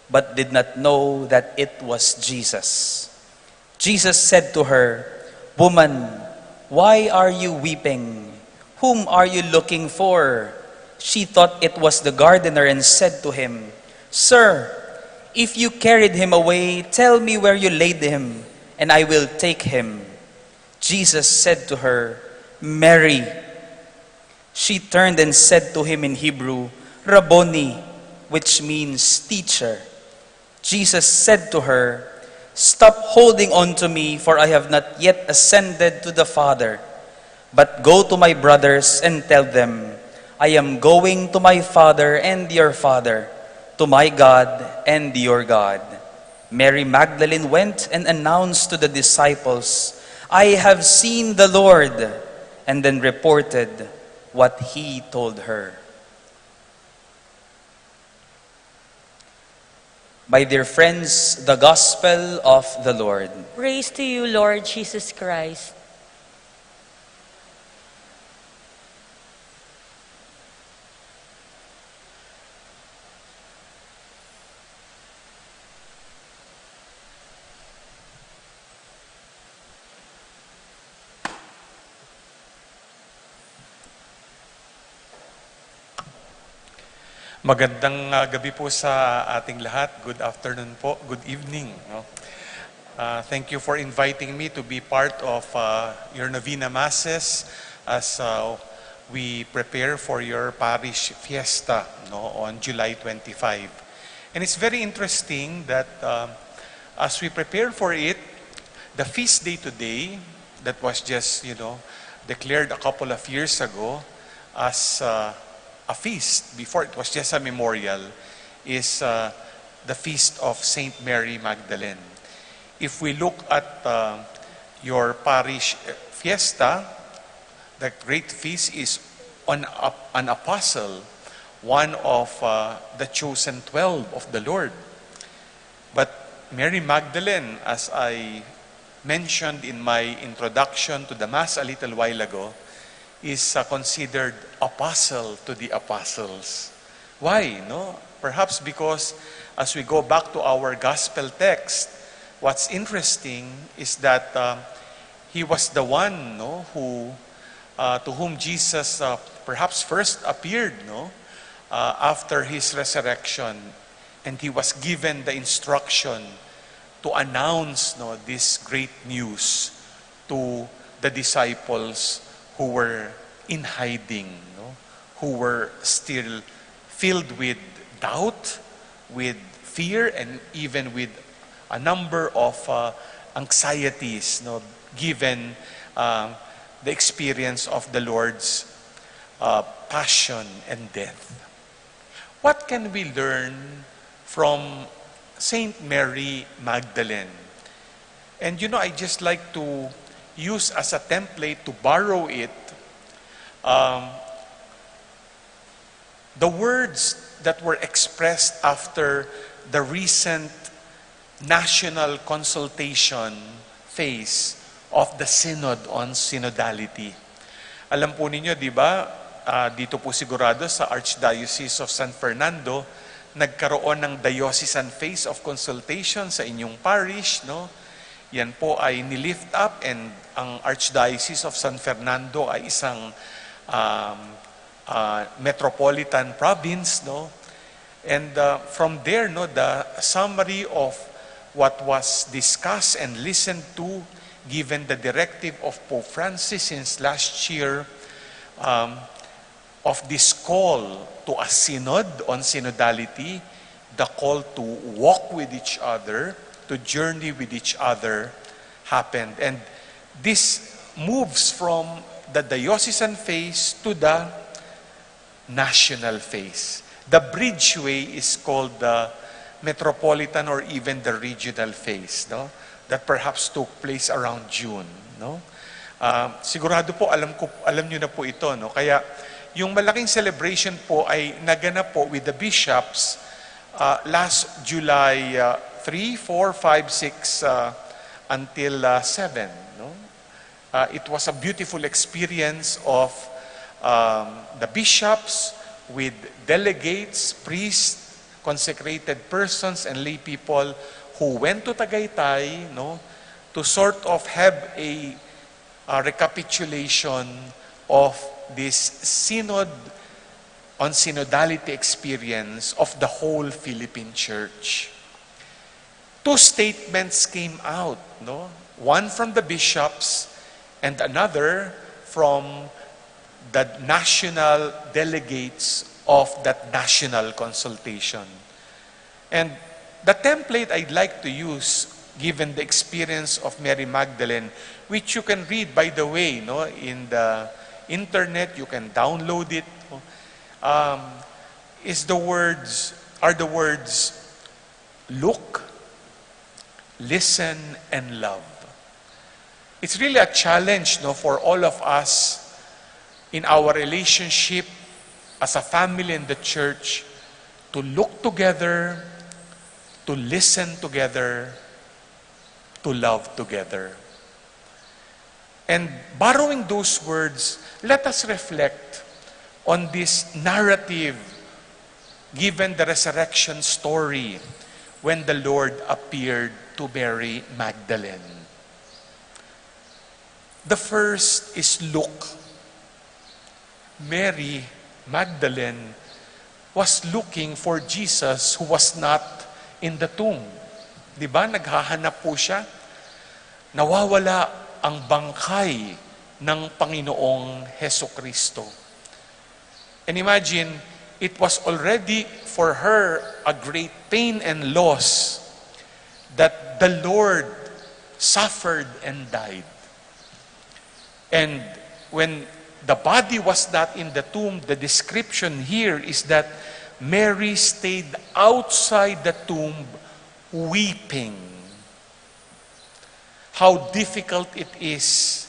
but did not know that it was Jesus. Jesus said to her, "Woman, why are you weeping? Whom are you looking for?" She thought it was the gardener and said to him, "Sir, if you carried him away, tell me where you laid him, and I will take him." Jesus said to her, "Mary." She turned and said to him in Hebrew, "Rabboni," which means teacher. Jesus said to her, "Stop holding on to me, for I have not yet ascended to the Father. But go to my brothers and tell them, 'I am going to my Father and your Father, to my God and your God.'" Mary Magdalene went and announced to the disciples, "I have seen the Lord," and then reported what he told her. My dear friends, the gospel of the Lord. Praise to you, Lord Jesus Christ. Magandang, ah, gabi po sa ating lahat. Good afternoon po. Good evening, no? Ah, thank you for inviting me to be part of, ah, your novena masses as, ah, we prepare for your parish fiesta, no, on July twenty-five. And it's very interesting that, ah, as we prepare for it, the feast day today, that was just, you know, declared a couple of years ago as, uh, a feast, before it was just a memorial, is, uh, the feast of Saint Mary Magdalene. If we look at, uh, your parish, uh, fiesta, the great feast is on ap-, an apostle, one of, uh, the chosen twelve of the Lord. But Mary Magdalene, as I mentioned in my introduction to the Mass a little while ago is, uh, considered apostle to the apostles. Why? No? Perhaps because as we go back to our gospel text, what's interesting is that, uh, he was the one, no, who, uh, to whom Jesus, uh, perhaps first appeared, no, uh, after his resurrection, and he was given the instruction to announce, no, this great news to the disciples who were in hiding, no, who were still filled with doubt, with fear, and even with a number of, uh, anxieties, no, given, uh, the experience of the Lord's, uh, passion and death. What can we learn from Saint Mary Magdalene? And, you know, I just like to use as a template to borrow it, um, the words that were expressed after the recent national consultation phase of the Synod on Synodality. Alam po ninyo, di ba, ah, dito po sigurado sa Archdiocese of San Fernando, nagkaroon ng diocesan phase of consultation sa inyong parish, no? Yan po ay nilift up, and ang Archdiocese of San Fernando ay isang, um, ah, metropolitan province, no? And, uh, from there, no, the summary of what was discussed and listened to, given the directive of Pope Francis since last year, um, of this call to a synod on synodality, the call to walk with each other, to journey with each other, happened. And this moves from the diocesan phase to the national phase. The bridgeway is called the metropolitan or even the regional phase, no? That perhaps took place around June, no? Ah, sigurado po, alam ko, alam niyo na po ito, no? Kaya yung malaking celebration po ay naganap po with the bishops, ah, last July, ah, three, four, five, six, ah, until, ah, seven, no? Uh, it was a beautiful experience of, um, the bishops with delegates, priests, consecrated persons, and lay people who went to Tagaytay, no, to sort of have a, uh, recapitulation of this synod on synodality experience of the whole Philippine Church. Two statements came out, no? One from the bishops and another from the national delegates of that national consultation. And the template I'd like to use, given the experience of Mary Magdalene, which you can read, by the way, no, in the internet, you can download it, no, um, is the words, are the words, "Look, listen, and love." It's really a challenge, no, for all of us in our relationship as a family in the church to look together, to listen together, to love together. And borrowing those words, let us reflect on this narrative given the resurrection story when the Lord appeared to Mary Magdalene. The first is look. Mary Magdalene was looking for Jesus who was not in the tomb. Di ba? Naghahanap po siya. Nawawala ang bangkay ng Panginoong Heso Kristo. And imagine, it was already for her a great pain and loss that the Lord suffered and died. And when the body was not in the tomb, the description here is that Mary stayed outside the tomb weeping. How difficult it is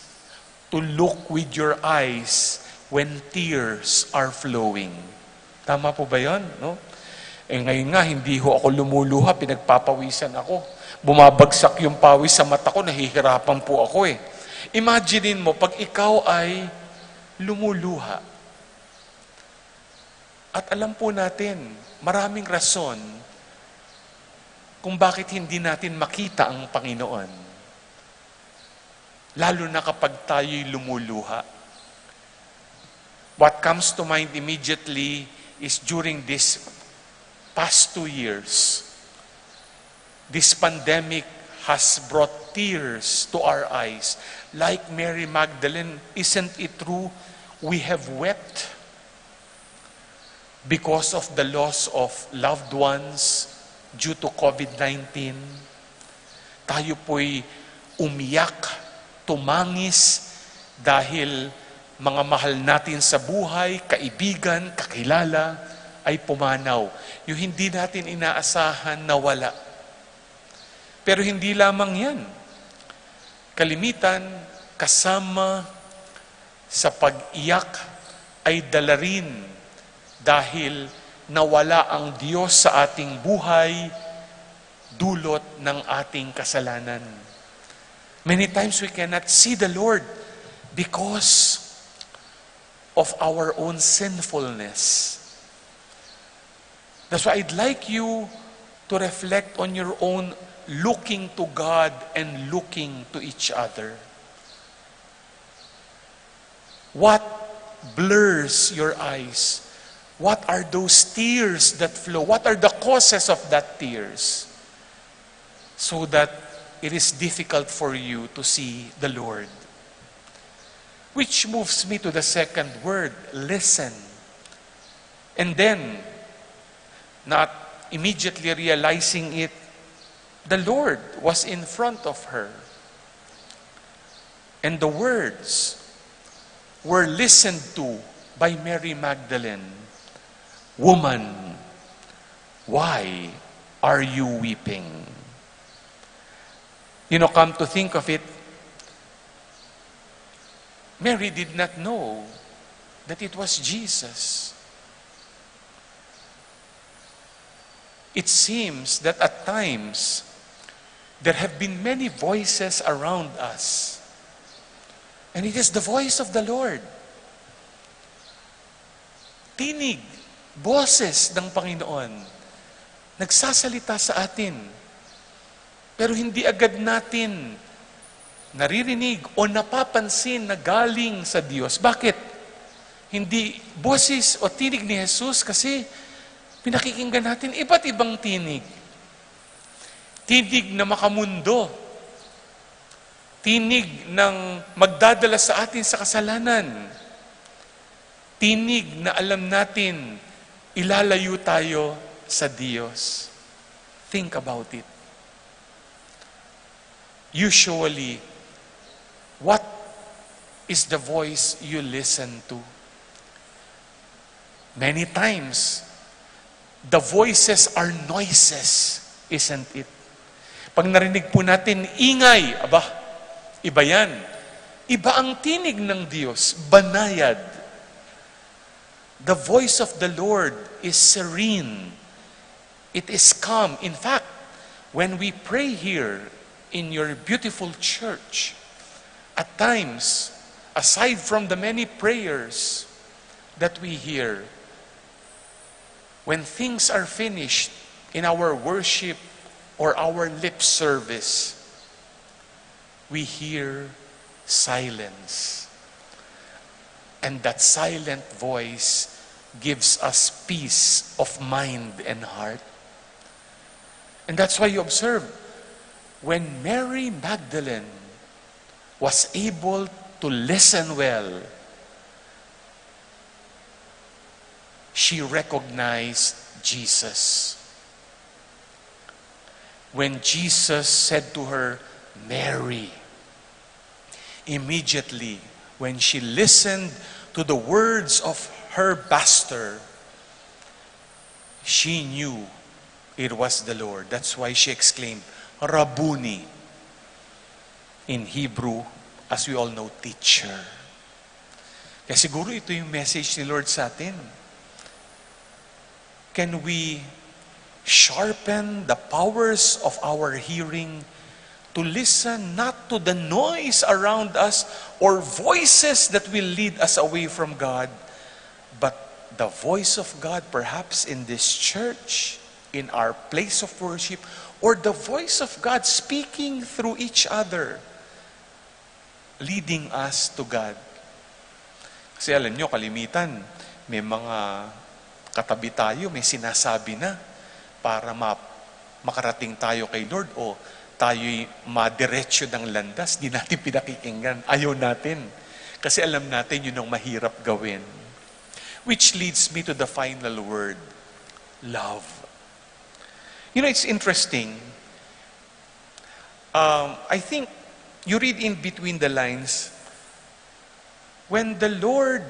to look with your eyes when tears are flowing. Tama po ba yon, no? Eh, ngayon nga, hindi ho ako lumuluha, pinagpapawisan ako. Bumabagsak yung pawis sa mata ko, nahihirapan po ako eh. Imagine mo, pag ikaw ay lumuluha. At alam po natin, maraming rason kung bakit hindi natin makita ang Panginoon. Lalo na kapag tayo'y lumuluha. What comes to mind immediately is during this past two years, this pandemic has brought tears to our eyes. Like Mary Magdalene, isn't it true? We have wept because of the loss of loved ones due to COVID nineteen. Tayo po'y umiyak, tumangis dahil mga mahal natin sa buhay, kaibigan, kakilala, ay pumanaw. Yung hindi natin inaasahan na wala. Pero hindi lamang yan. Kalimitan, kasama sa pag-iyak ay dala rin dahil nawala ang Diyos sa ating buhay, dulot ng ating kasalanan. Many times we cannot see the Lord because of our own sinfulness. That's why I'd like you to reflect on your own looking to God and looking to each other. What blurs your eyes? What are those tears that flow? What are the causes of that tears? So that it is difficult for you to see the Lord. Which moves me to the second word, listen. And then, not immediately realizing it, the Lord was in front of her. And the words were listened to by Mary Magdalene, "Woman, why are you weeping?" You know, come to think of it, Mary did not know that it was Jesus. It seems that at times there have been many voices around us. And it is the voice of the Lord. Tinig, boses ng Panginoon, nagsasalita sa atin. Pero hindi agad natin naririnig o napapansin na galing sa Diyos. Bakit? Hindi boses o tinig ni Jesus kasi pinakikinggan natin iba't ibang tinig. Tinig na makamundo. Tinig ng magdadala sa atin sa kasalanan. Tinig na alam natin, ilalayo tayo sa Diyos. Think about it. Usually, what is the voice you listen to? Many times, the voices are noises, isn't it? Pag narinig po natin ingay, aba, iba yan. Iba ang tinig ng Diyos, banayad. The voice of the Lord is serene. It is calm. In fact, when we pray here in your beautiful church, at times, aside from the many prayers that we hear, when things are finished in our worship or our lip service, we hear silence. And that silent voice gives us peace of mind and heart. And that's why you observe, when Mary Magdalene was able to listen well, she recognized Jesus. When Jesus said to her, "Mary," immediately when she listened to the words of her master, she knew it was the Lord. That's why she exclaimed, "Rabboni." In Hebrew, as we all know, teacher. Kaya siguro ito yung message ni Lord sa atin. Can we Sharpen the powers of our hearing to listen not to the noise around us or voices that will lead us away from God, but the voice of God, perhaps in this church, in our place of worship, or the voice of God speaking through each other, leading us to God. Kasi alam nyo, kalimitan, may mga katabi tayo, may sinasabi na para ma-, makarating tayo kay Lord o tayo'y madiretso ng landas, di natin pinakikinggan. Ayaw natin. Kasi alam natin yun ang mahirap gawin. Which leads me to the final word, love. You know, it's interesting. Um, I think you read in between the lines, when the Lord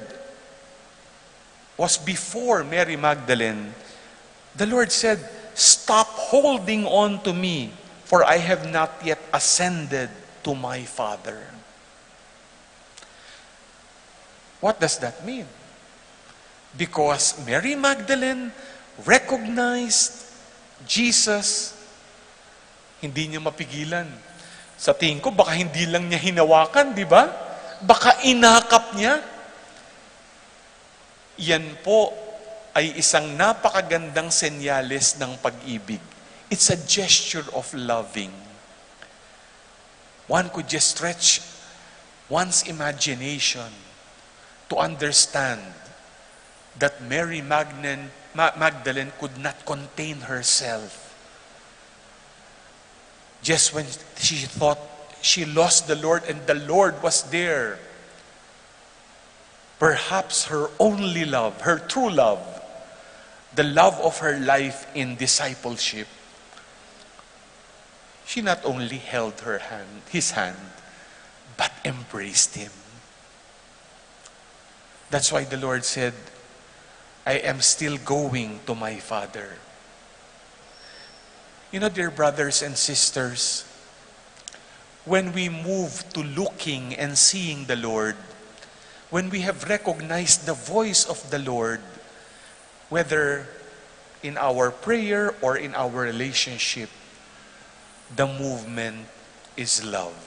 was before Mary Magdalene, the Lord said, "Stop holding on to me, for I have not yet ascended to my Father." What does that mean? Because Mary Magdalene recognized Jesus, hindi niya mapigilan. Sa tingin ko, baka hindi lang niya hinawakan, di ba? Baka inakap niya. Yan po ay isang napakagandang senyales ng pag-ibig. It's a gesture of loving. One could just stretch one's imagination to understand that Mary Magnan-, Ma-, Magdalene could not contain herself. Just when she thought she lost the Lord and the Lord was there, perhaps her only love, her true love, the love of her life in discipleship, she not only held her hand, his hand, but embraced him. That's why the Lord said, "I am still going to my Father." You know, dear brothers and sisters, when we move to looking and seeing the Lord, when we have recognized the voice of the Lord, whether in our prayer or in our relationship, the movement is love.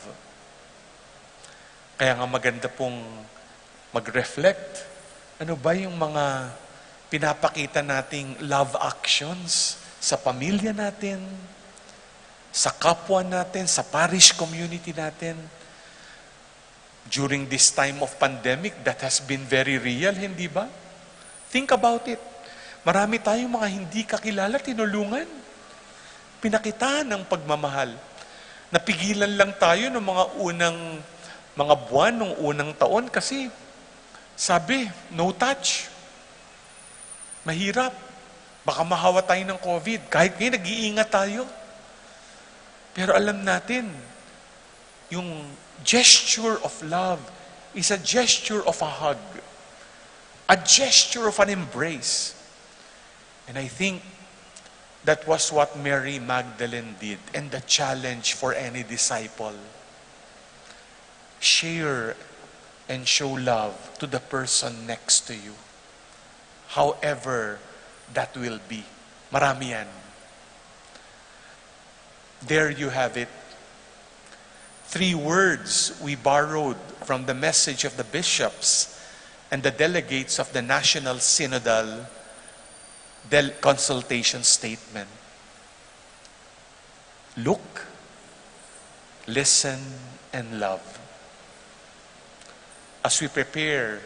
Kaya nga maganda pong mag-reflect. Ano ba yung mga pinapakita nating love actions sa pamilya natin, sa kapwa natin, sa parish community natin? During this time of pandemic, that has been very real, hindi ba? Think about it. Marami tayong mga hindi kakilala, tinulungan. Pinakitaan ng pagmamahal. Napigilan lang tayo ng mga unang, mga buwan, nung unang taon kasi sabi, "No touch." Mahirap. Baka mahawa tayo ng COVID. Kahit ngayon, nag-iingat tayo. Pero alam natin, yung gesture of love is a gesture of a hug, a gesture of an embrace. And I think that was what Mary Magdalene did, and the challenge for any disciple. Share and show love to the person next to you, however that will be. Marami yan. There you have it. Three words we borrowed from the message of the bishops and the delegates of the National Synodal Del-, Consultation Statement. Look, listen, and love. As we prepare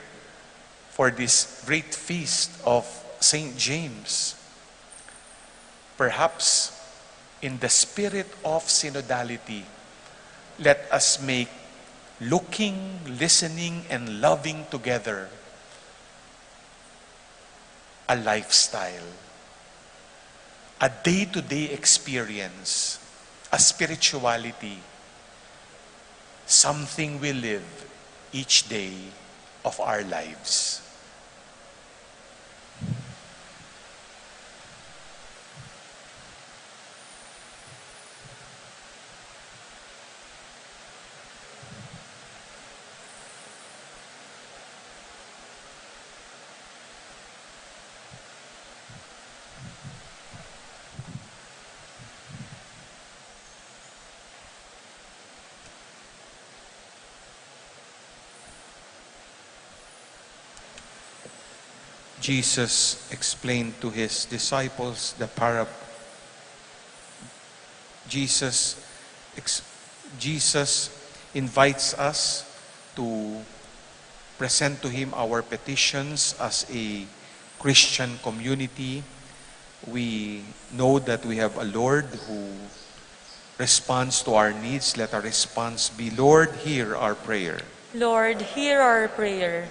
for this great feast of Saint James, perhaps in the spirit of synodality, let us make looking, listening, and loving together a lifestyle, a day-to-day experience, a spirituality, something we live each day of our lives. Jesus explained to his disciples the parable. Jesus, ex- Jesus invites us to present to him our petitions as a Christian community. We know that we have a Lord who responds to our needs. Let our response be, "Lord, hear our prayer." Lord, hear our prayer.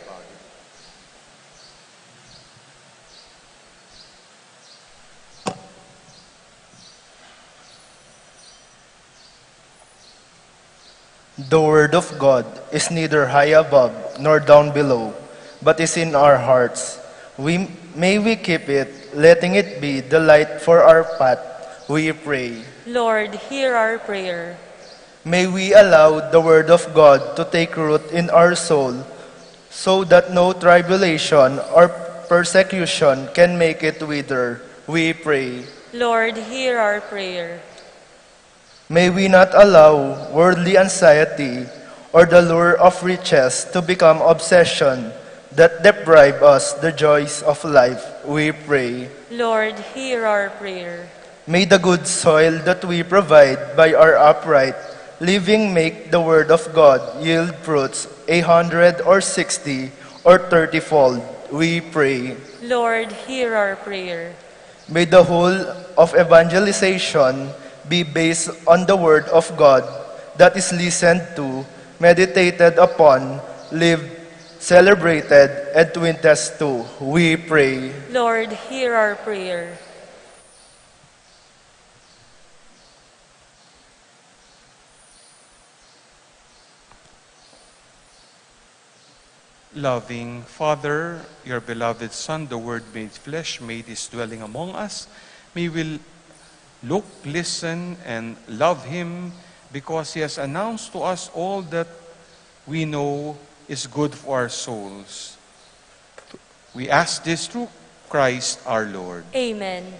The word of God is neither high above nor down below, but is in our hearts. We, may we keep it, letting it be the light for our path, we pray. Lord, hear our prayer. May we allow the word of God to take root in our soul, so that no tribulation or persecution can make it wither, we pray. Lord, hear our prayer. May we not allow worldly anxiety or the lure of riches to become obsession that deprive us the joys of life, we pray. Lord, hear our prayer. May the good soil that we provide by our upright living make the word of God yield fruits a hundred or sixty or thirty fold, we pray. Lord, hear our prayer. May the whole of evangelization be based on the word of God that is listened to, meditated upon, lived, celebrated, and witnessed to, we pray. Lord, hear our prayer. Loving Father, your beloved Son, the Word made flesh, made his dwelling among us. May we look, listen, and love him because he has announced to us all that we know is good for our souls. We ask this through Christ our Lord. Amen.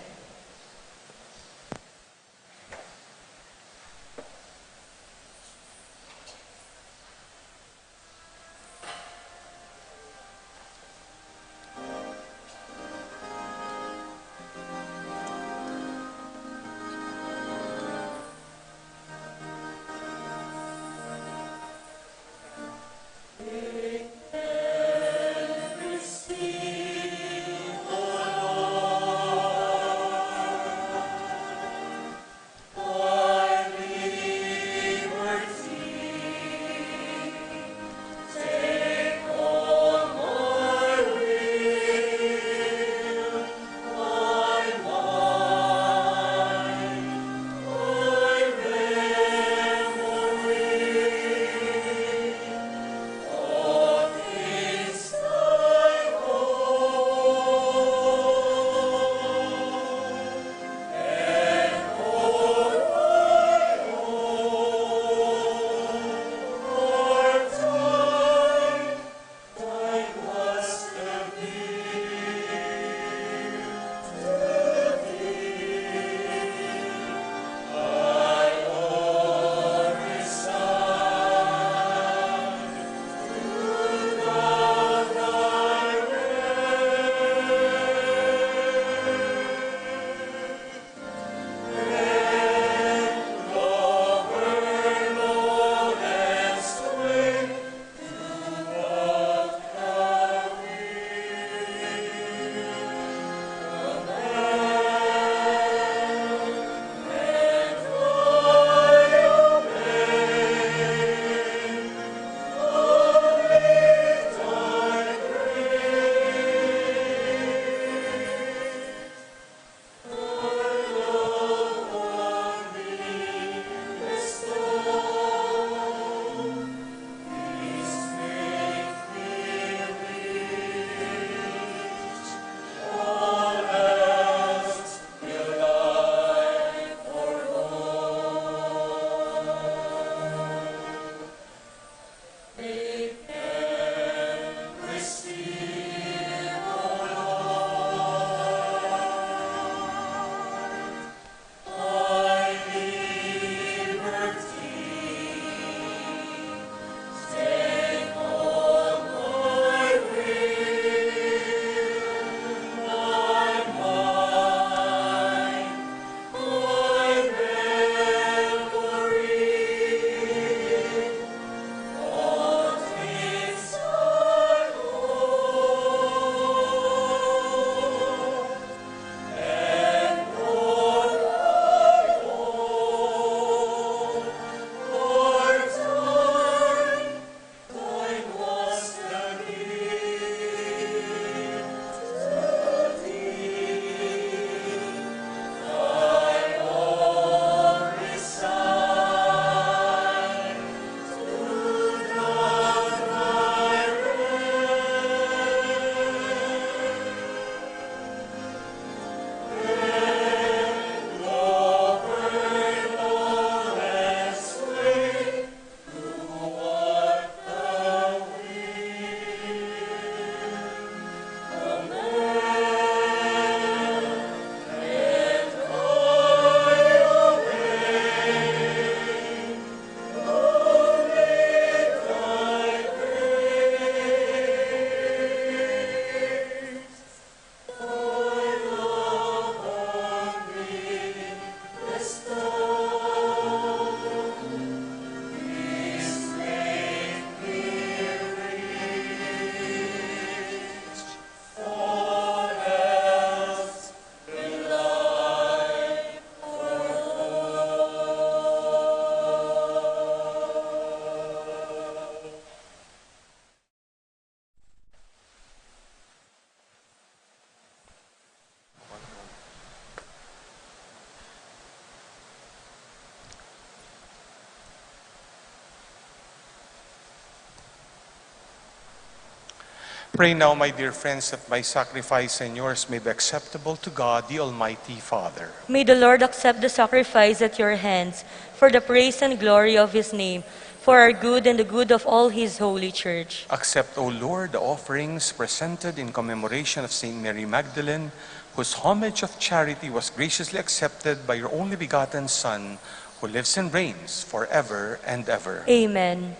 Pray now, my dear friends, that my sacrifice and yours may be acceptable to God, the Almighty Father. May the Lord accept the sacrifice at your hands for the praise and glory of his name, for our good and the good of all his holy church. Accept, O Lord, the offerings presented in commemoration of Saint Mary Magdalene, whose homage of charity was graciously accepted by your only begotten Son, who lives and reigns forever and ever. Amen.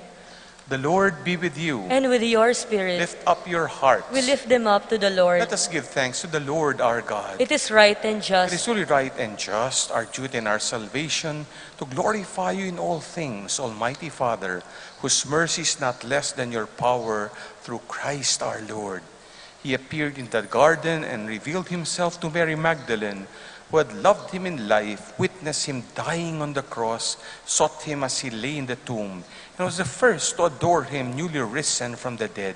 The Lord be with you. And with your spirit. Lift up your hearts. We lift them up to the Lord. Let us give thanks to the Lord our God. It is right and just. It is truly right and just, our duty and our salvation, to glorify you in all things, Almighty Father, whose mercy is not less than your power, through Christ our Lord. He appeared in the garden and revealed himself to Mary Magdalene, who had loved him in life, witnessed him dying on the cross, sought him as he lay in the tomb, and was the first to adore him newly risen from the dead.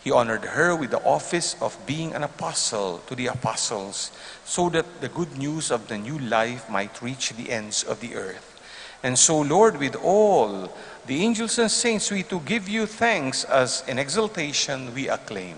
He honored her with the office of being an apostle to the apostles, so that the good news of the new life might reach the ends of the earth. And so, Lord, with all the angels and saints, we too give you thanks as in exaltation we acclaim.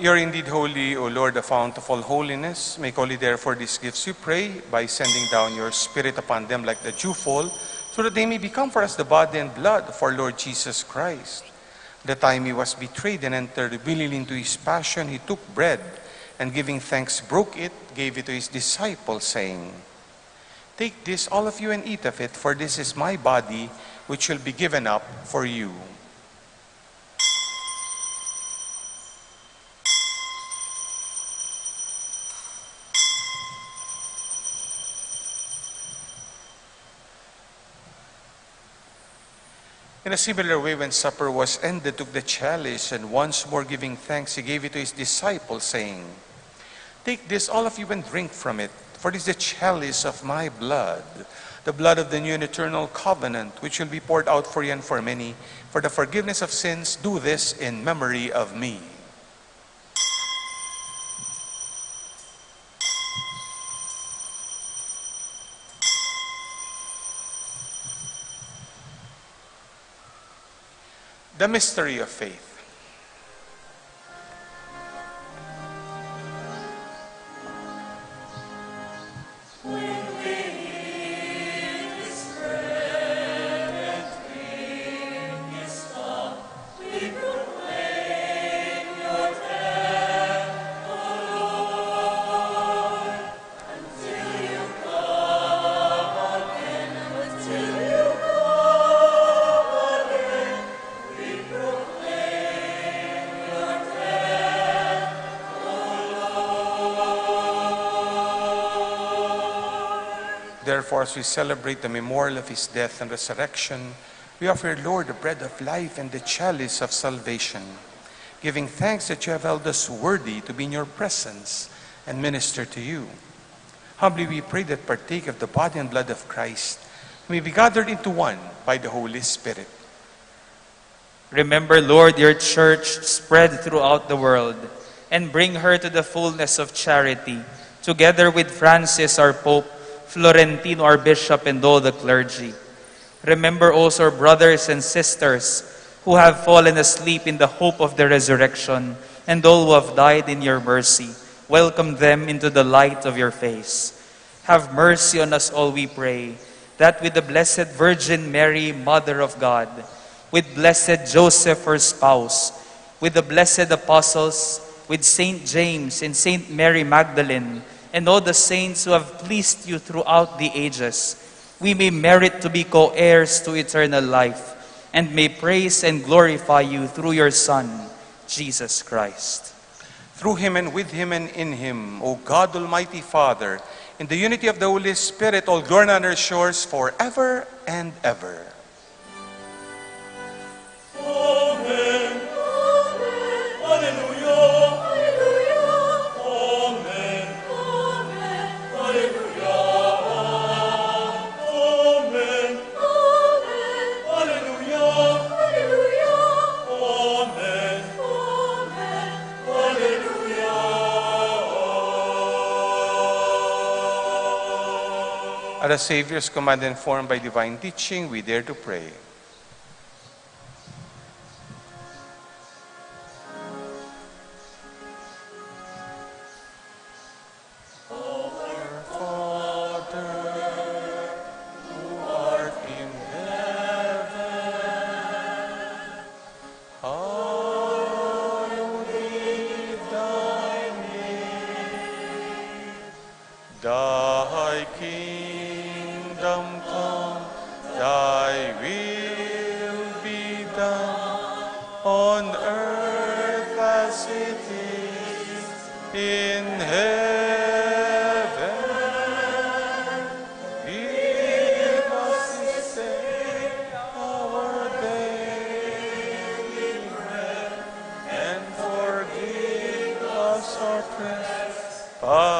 You are indeed holy, O Lord, the fount of all holiness. Make holy, therefore, these gifts, we pray, by sending down your Spirit upon them like the dewfall, so that they may become for us the body and blood of our Lord Jesus Christ. The time he was betrayed and entered willingly into his passion, he took bread, and giving thanks, broke it, gave it to his disciples, saying, "Take this, all of you, and eat of it, for this is my body, which will be given up for you." In a similar way, when supper was ended, took the chalice, and once more giving thanks, he gave it to his disciples, saying, "Take this, all of you, and drink from it, for it is the chalice of my blood, the blood of the new and eternal covenant, which will be poured out for you and for many for the forgiveness of sins. Do this in memory of me." The mystery of faith. Therefore, as we celebrate the memorial of his death and resurrection, we offer, Lord, the bread of life and the chalice of salvation, giving thanks that you have held us worthy to be in your presence and minister to you. Humbly we pray that, partake of the body and blood of Christ, we may be gathered into one by the Holy Spirit. Remember, Lord, your church spread throughout the world, and bring her to the fullness of charity, together with Francis, our Pope, Florentino, our Bishop, and all the clergy. Remember also our brothers and sisters who have fallen asleep in the hope of the resurrection, and all who have died in your mercy. Welcome them into the light of your face. Have mercy on us all, we pray, that with the Blessed Virgin Mary, Mother of God, with Blessed Joseph, her spouse, with the blessed apostles, with Saint James and Saint Mary Magdalene, and all the saints who have pleased you throughout the ages, we may merit to be co-heirs to eternal life, and may praise and glorify you through your Son, Jesus Christ. Through him and with him and in him, O God, Almighty Father, in the unity of the Holy Spirit, all glory and honor is yours forever and ever. Amen. Alleluia. Amen. Alleluia. Amen. Alleluia. Amen. Alleluia. At the Savior's command, informed by divine teaching, we dare to pray. Our Father, who art in heaven, hallowed be thy name. Thy kingdom come, thy will be done on earth as it is in heaven. Give us this day our daily bread, and forgive us our trespasses,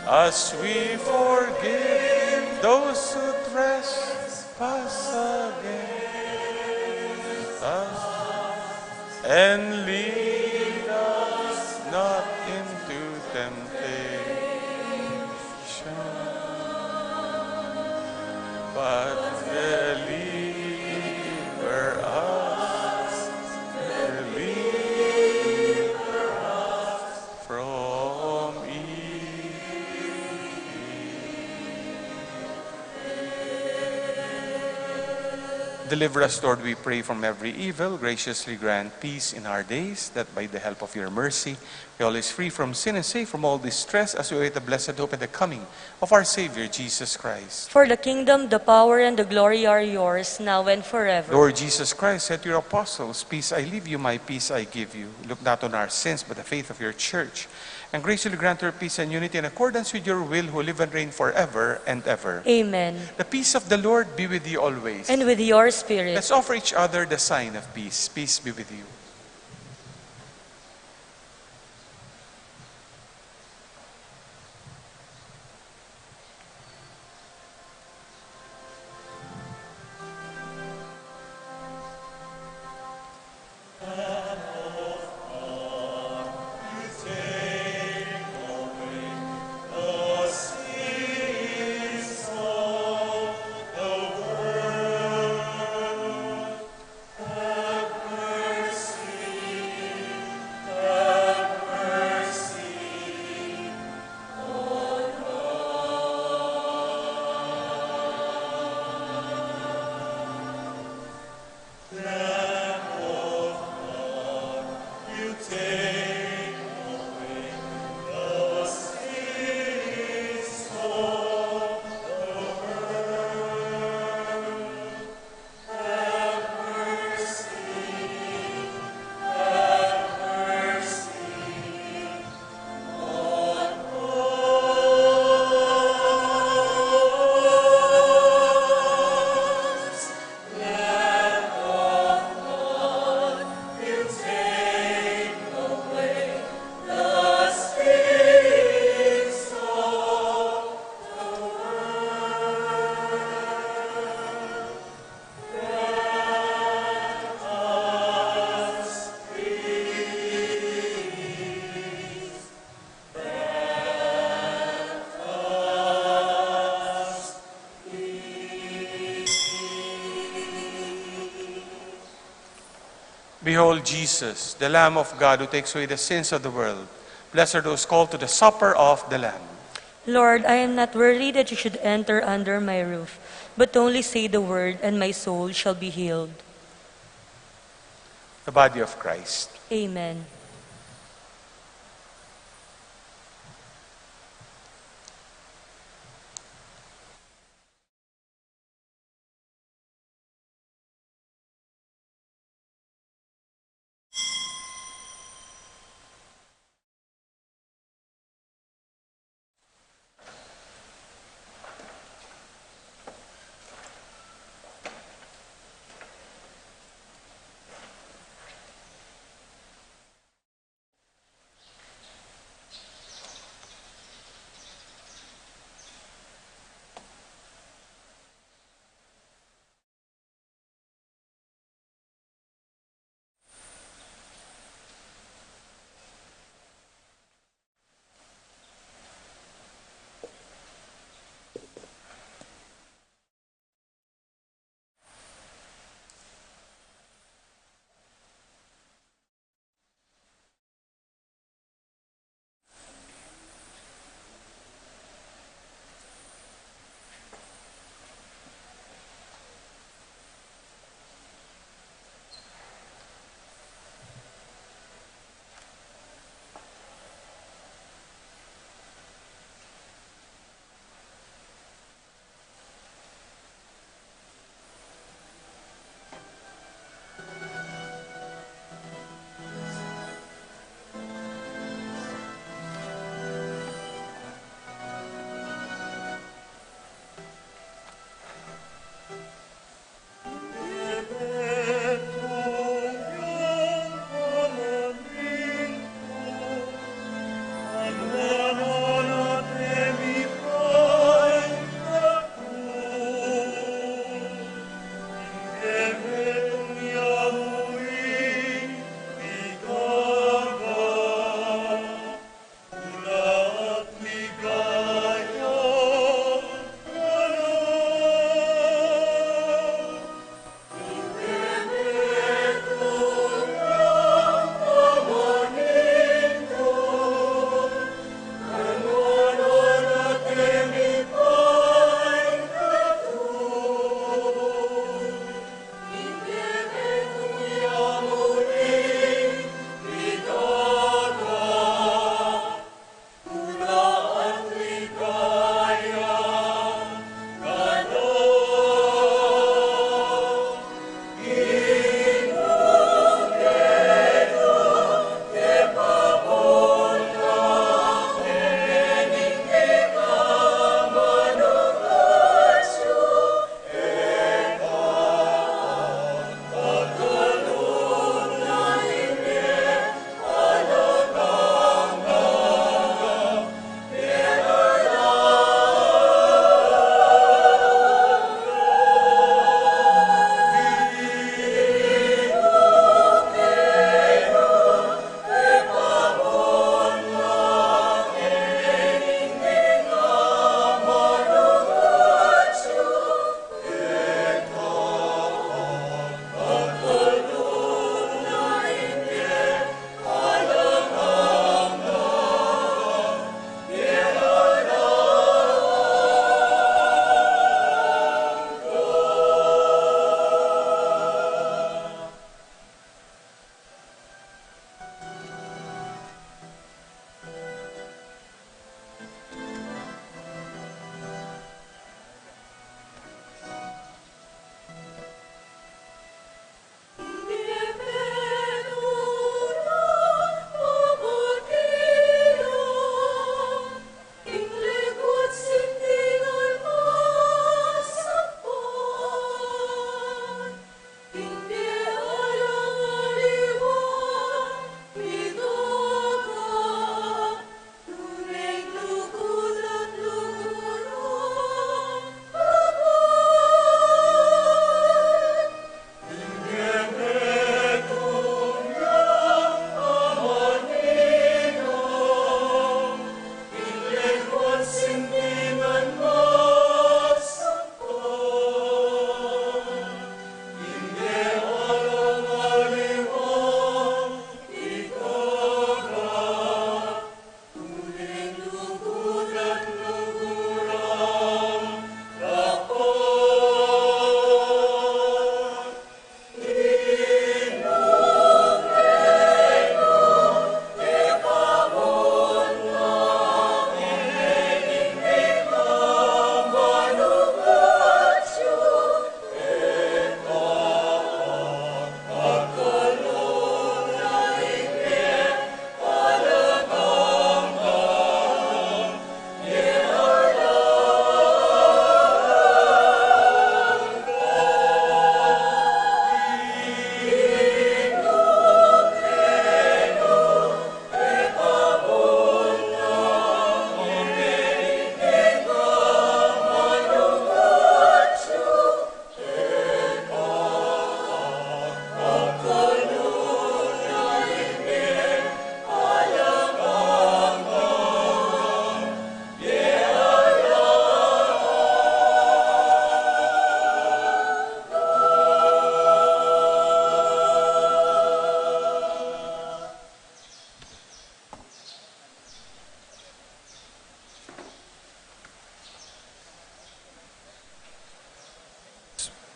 as we forgive those who trespass against us, and lead us not into temptation, but deliver us, deliver us from evil. Deliver us, Lord, we pray, from every evil. Graciously grant peace in our days, that by the help of your mercy we are always free from sin and safe from all distress, as we await the blessed hope and the coming of our Savior Jesus Christ. For the kingdom, the power, and the glory are yours, now and forever. Lord Jesus Christ said to your apostles, "Peace I leave you, my peace I give you." Look not on our sins, but the faith of your church, and graciously grant her peace and unity in accordance with your will, who live and reign forever and ever. Amen. The peace of the Lord be with you always. And with your spirit. Let's offer each other the sign of peace. Peace be with you. Behold Jesus, the Lamb of God who takes away the sins of the world. Blessed are those called to the supper of the Lamb. Lord, I am not worthy that you should enter under my roof, but only say the word, and my soul shall be healed. The body of Christ. Amen.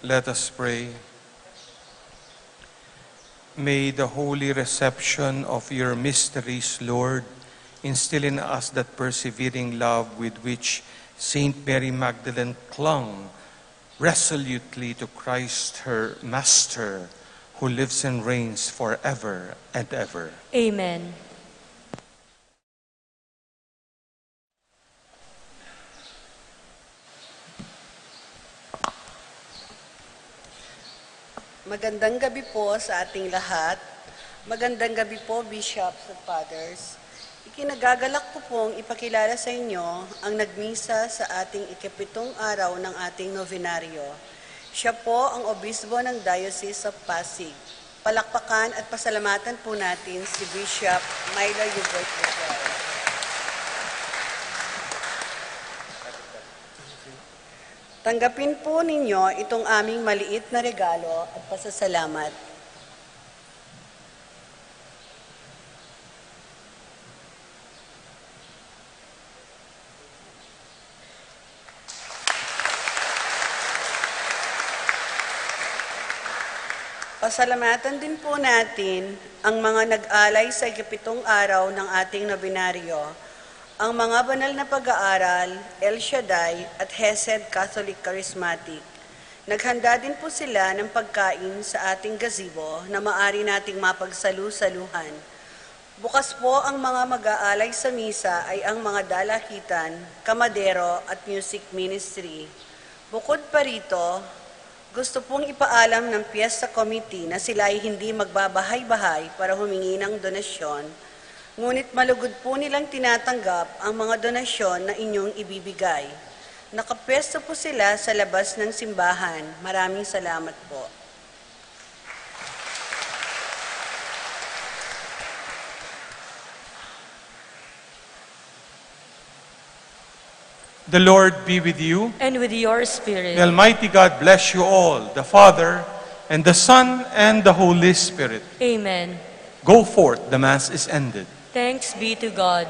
Let us pray. May the holy reception of your mysteries, Lord, instill in us that persevering love with which Saint Mary Magdalene clung resolutely to Christ, her Master, who lives and reigns forever and ever. Amen. Magandang gabi po sa ating lahat. Magandang gabi po, Bishops at Fathers. Ikinagagalak ko pong ipakilala sa inyo ang nagmisa sa ating ikapitong araw ng ating nobenaryo. Siya po ang obispo ng Diocese of Pasig. Palakpakan at pasalamatan po natin si Bishop Milo Hubert Vergara. Tanggapin po ninyo itong aming maliit na regalo at pasasalamat. Pasalamatan din po natin ang mga nag-alay sa ikapitong araw ng ating nobenaryo, ang mga banal na pag-aaral, El Shaddai at Hesed Catholic Charismatic. Naghanda din po sila ng pagkain sa ating gazebo na maaari nating mapagsalu-saluhan. Bukas po ang mga mag-aalay sa misa ay ang mga dalakitan, kamadero at music ministry. Bukod pa rito, gusto pong ipaalam ng Fiesta Committee na sila ay hindi magbabahay-bahay para humingi ng donasyon, ngunit malugod po nilang tinatanggap ang mga donasyon na inyong ibibigay. Nakapwesto po sila sa labas ng simbahan. Maraming salamat po. The Lord be with you. And with your spirit. May Almighty God bless you all, the Father, and the Son, and the Holy Spirit. Amen. Go forth, the Mass is ended. Thanks be to God.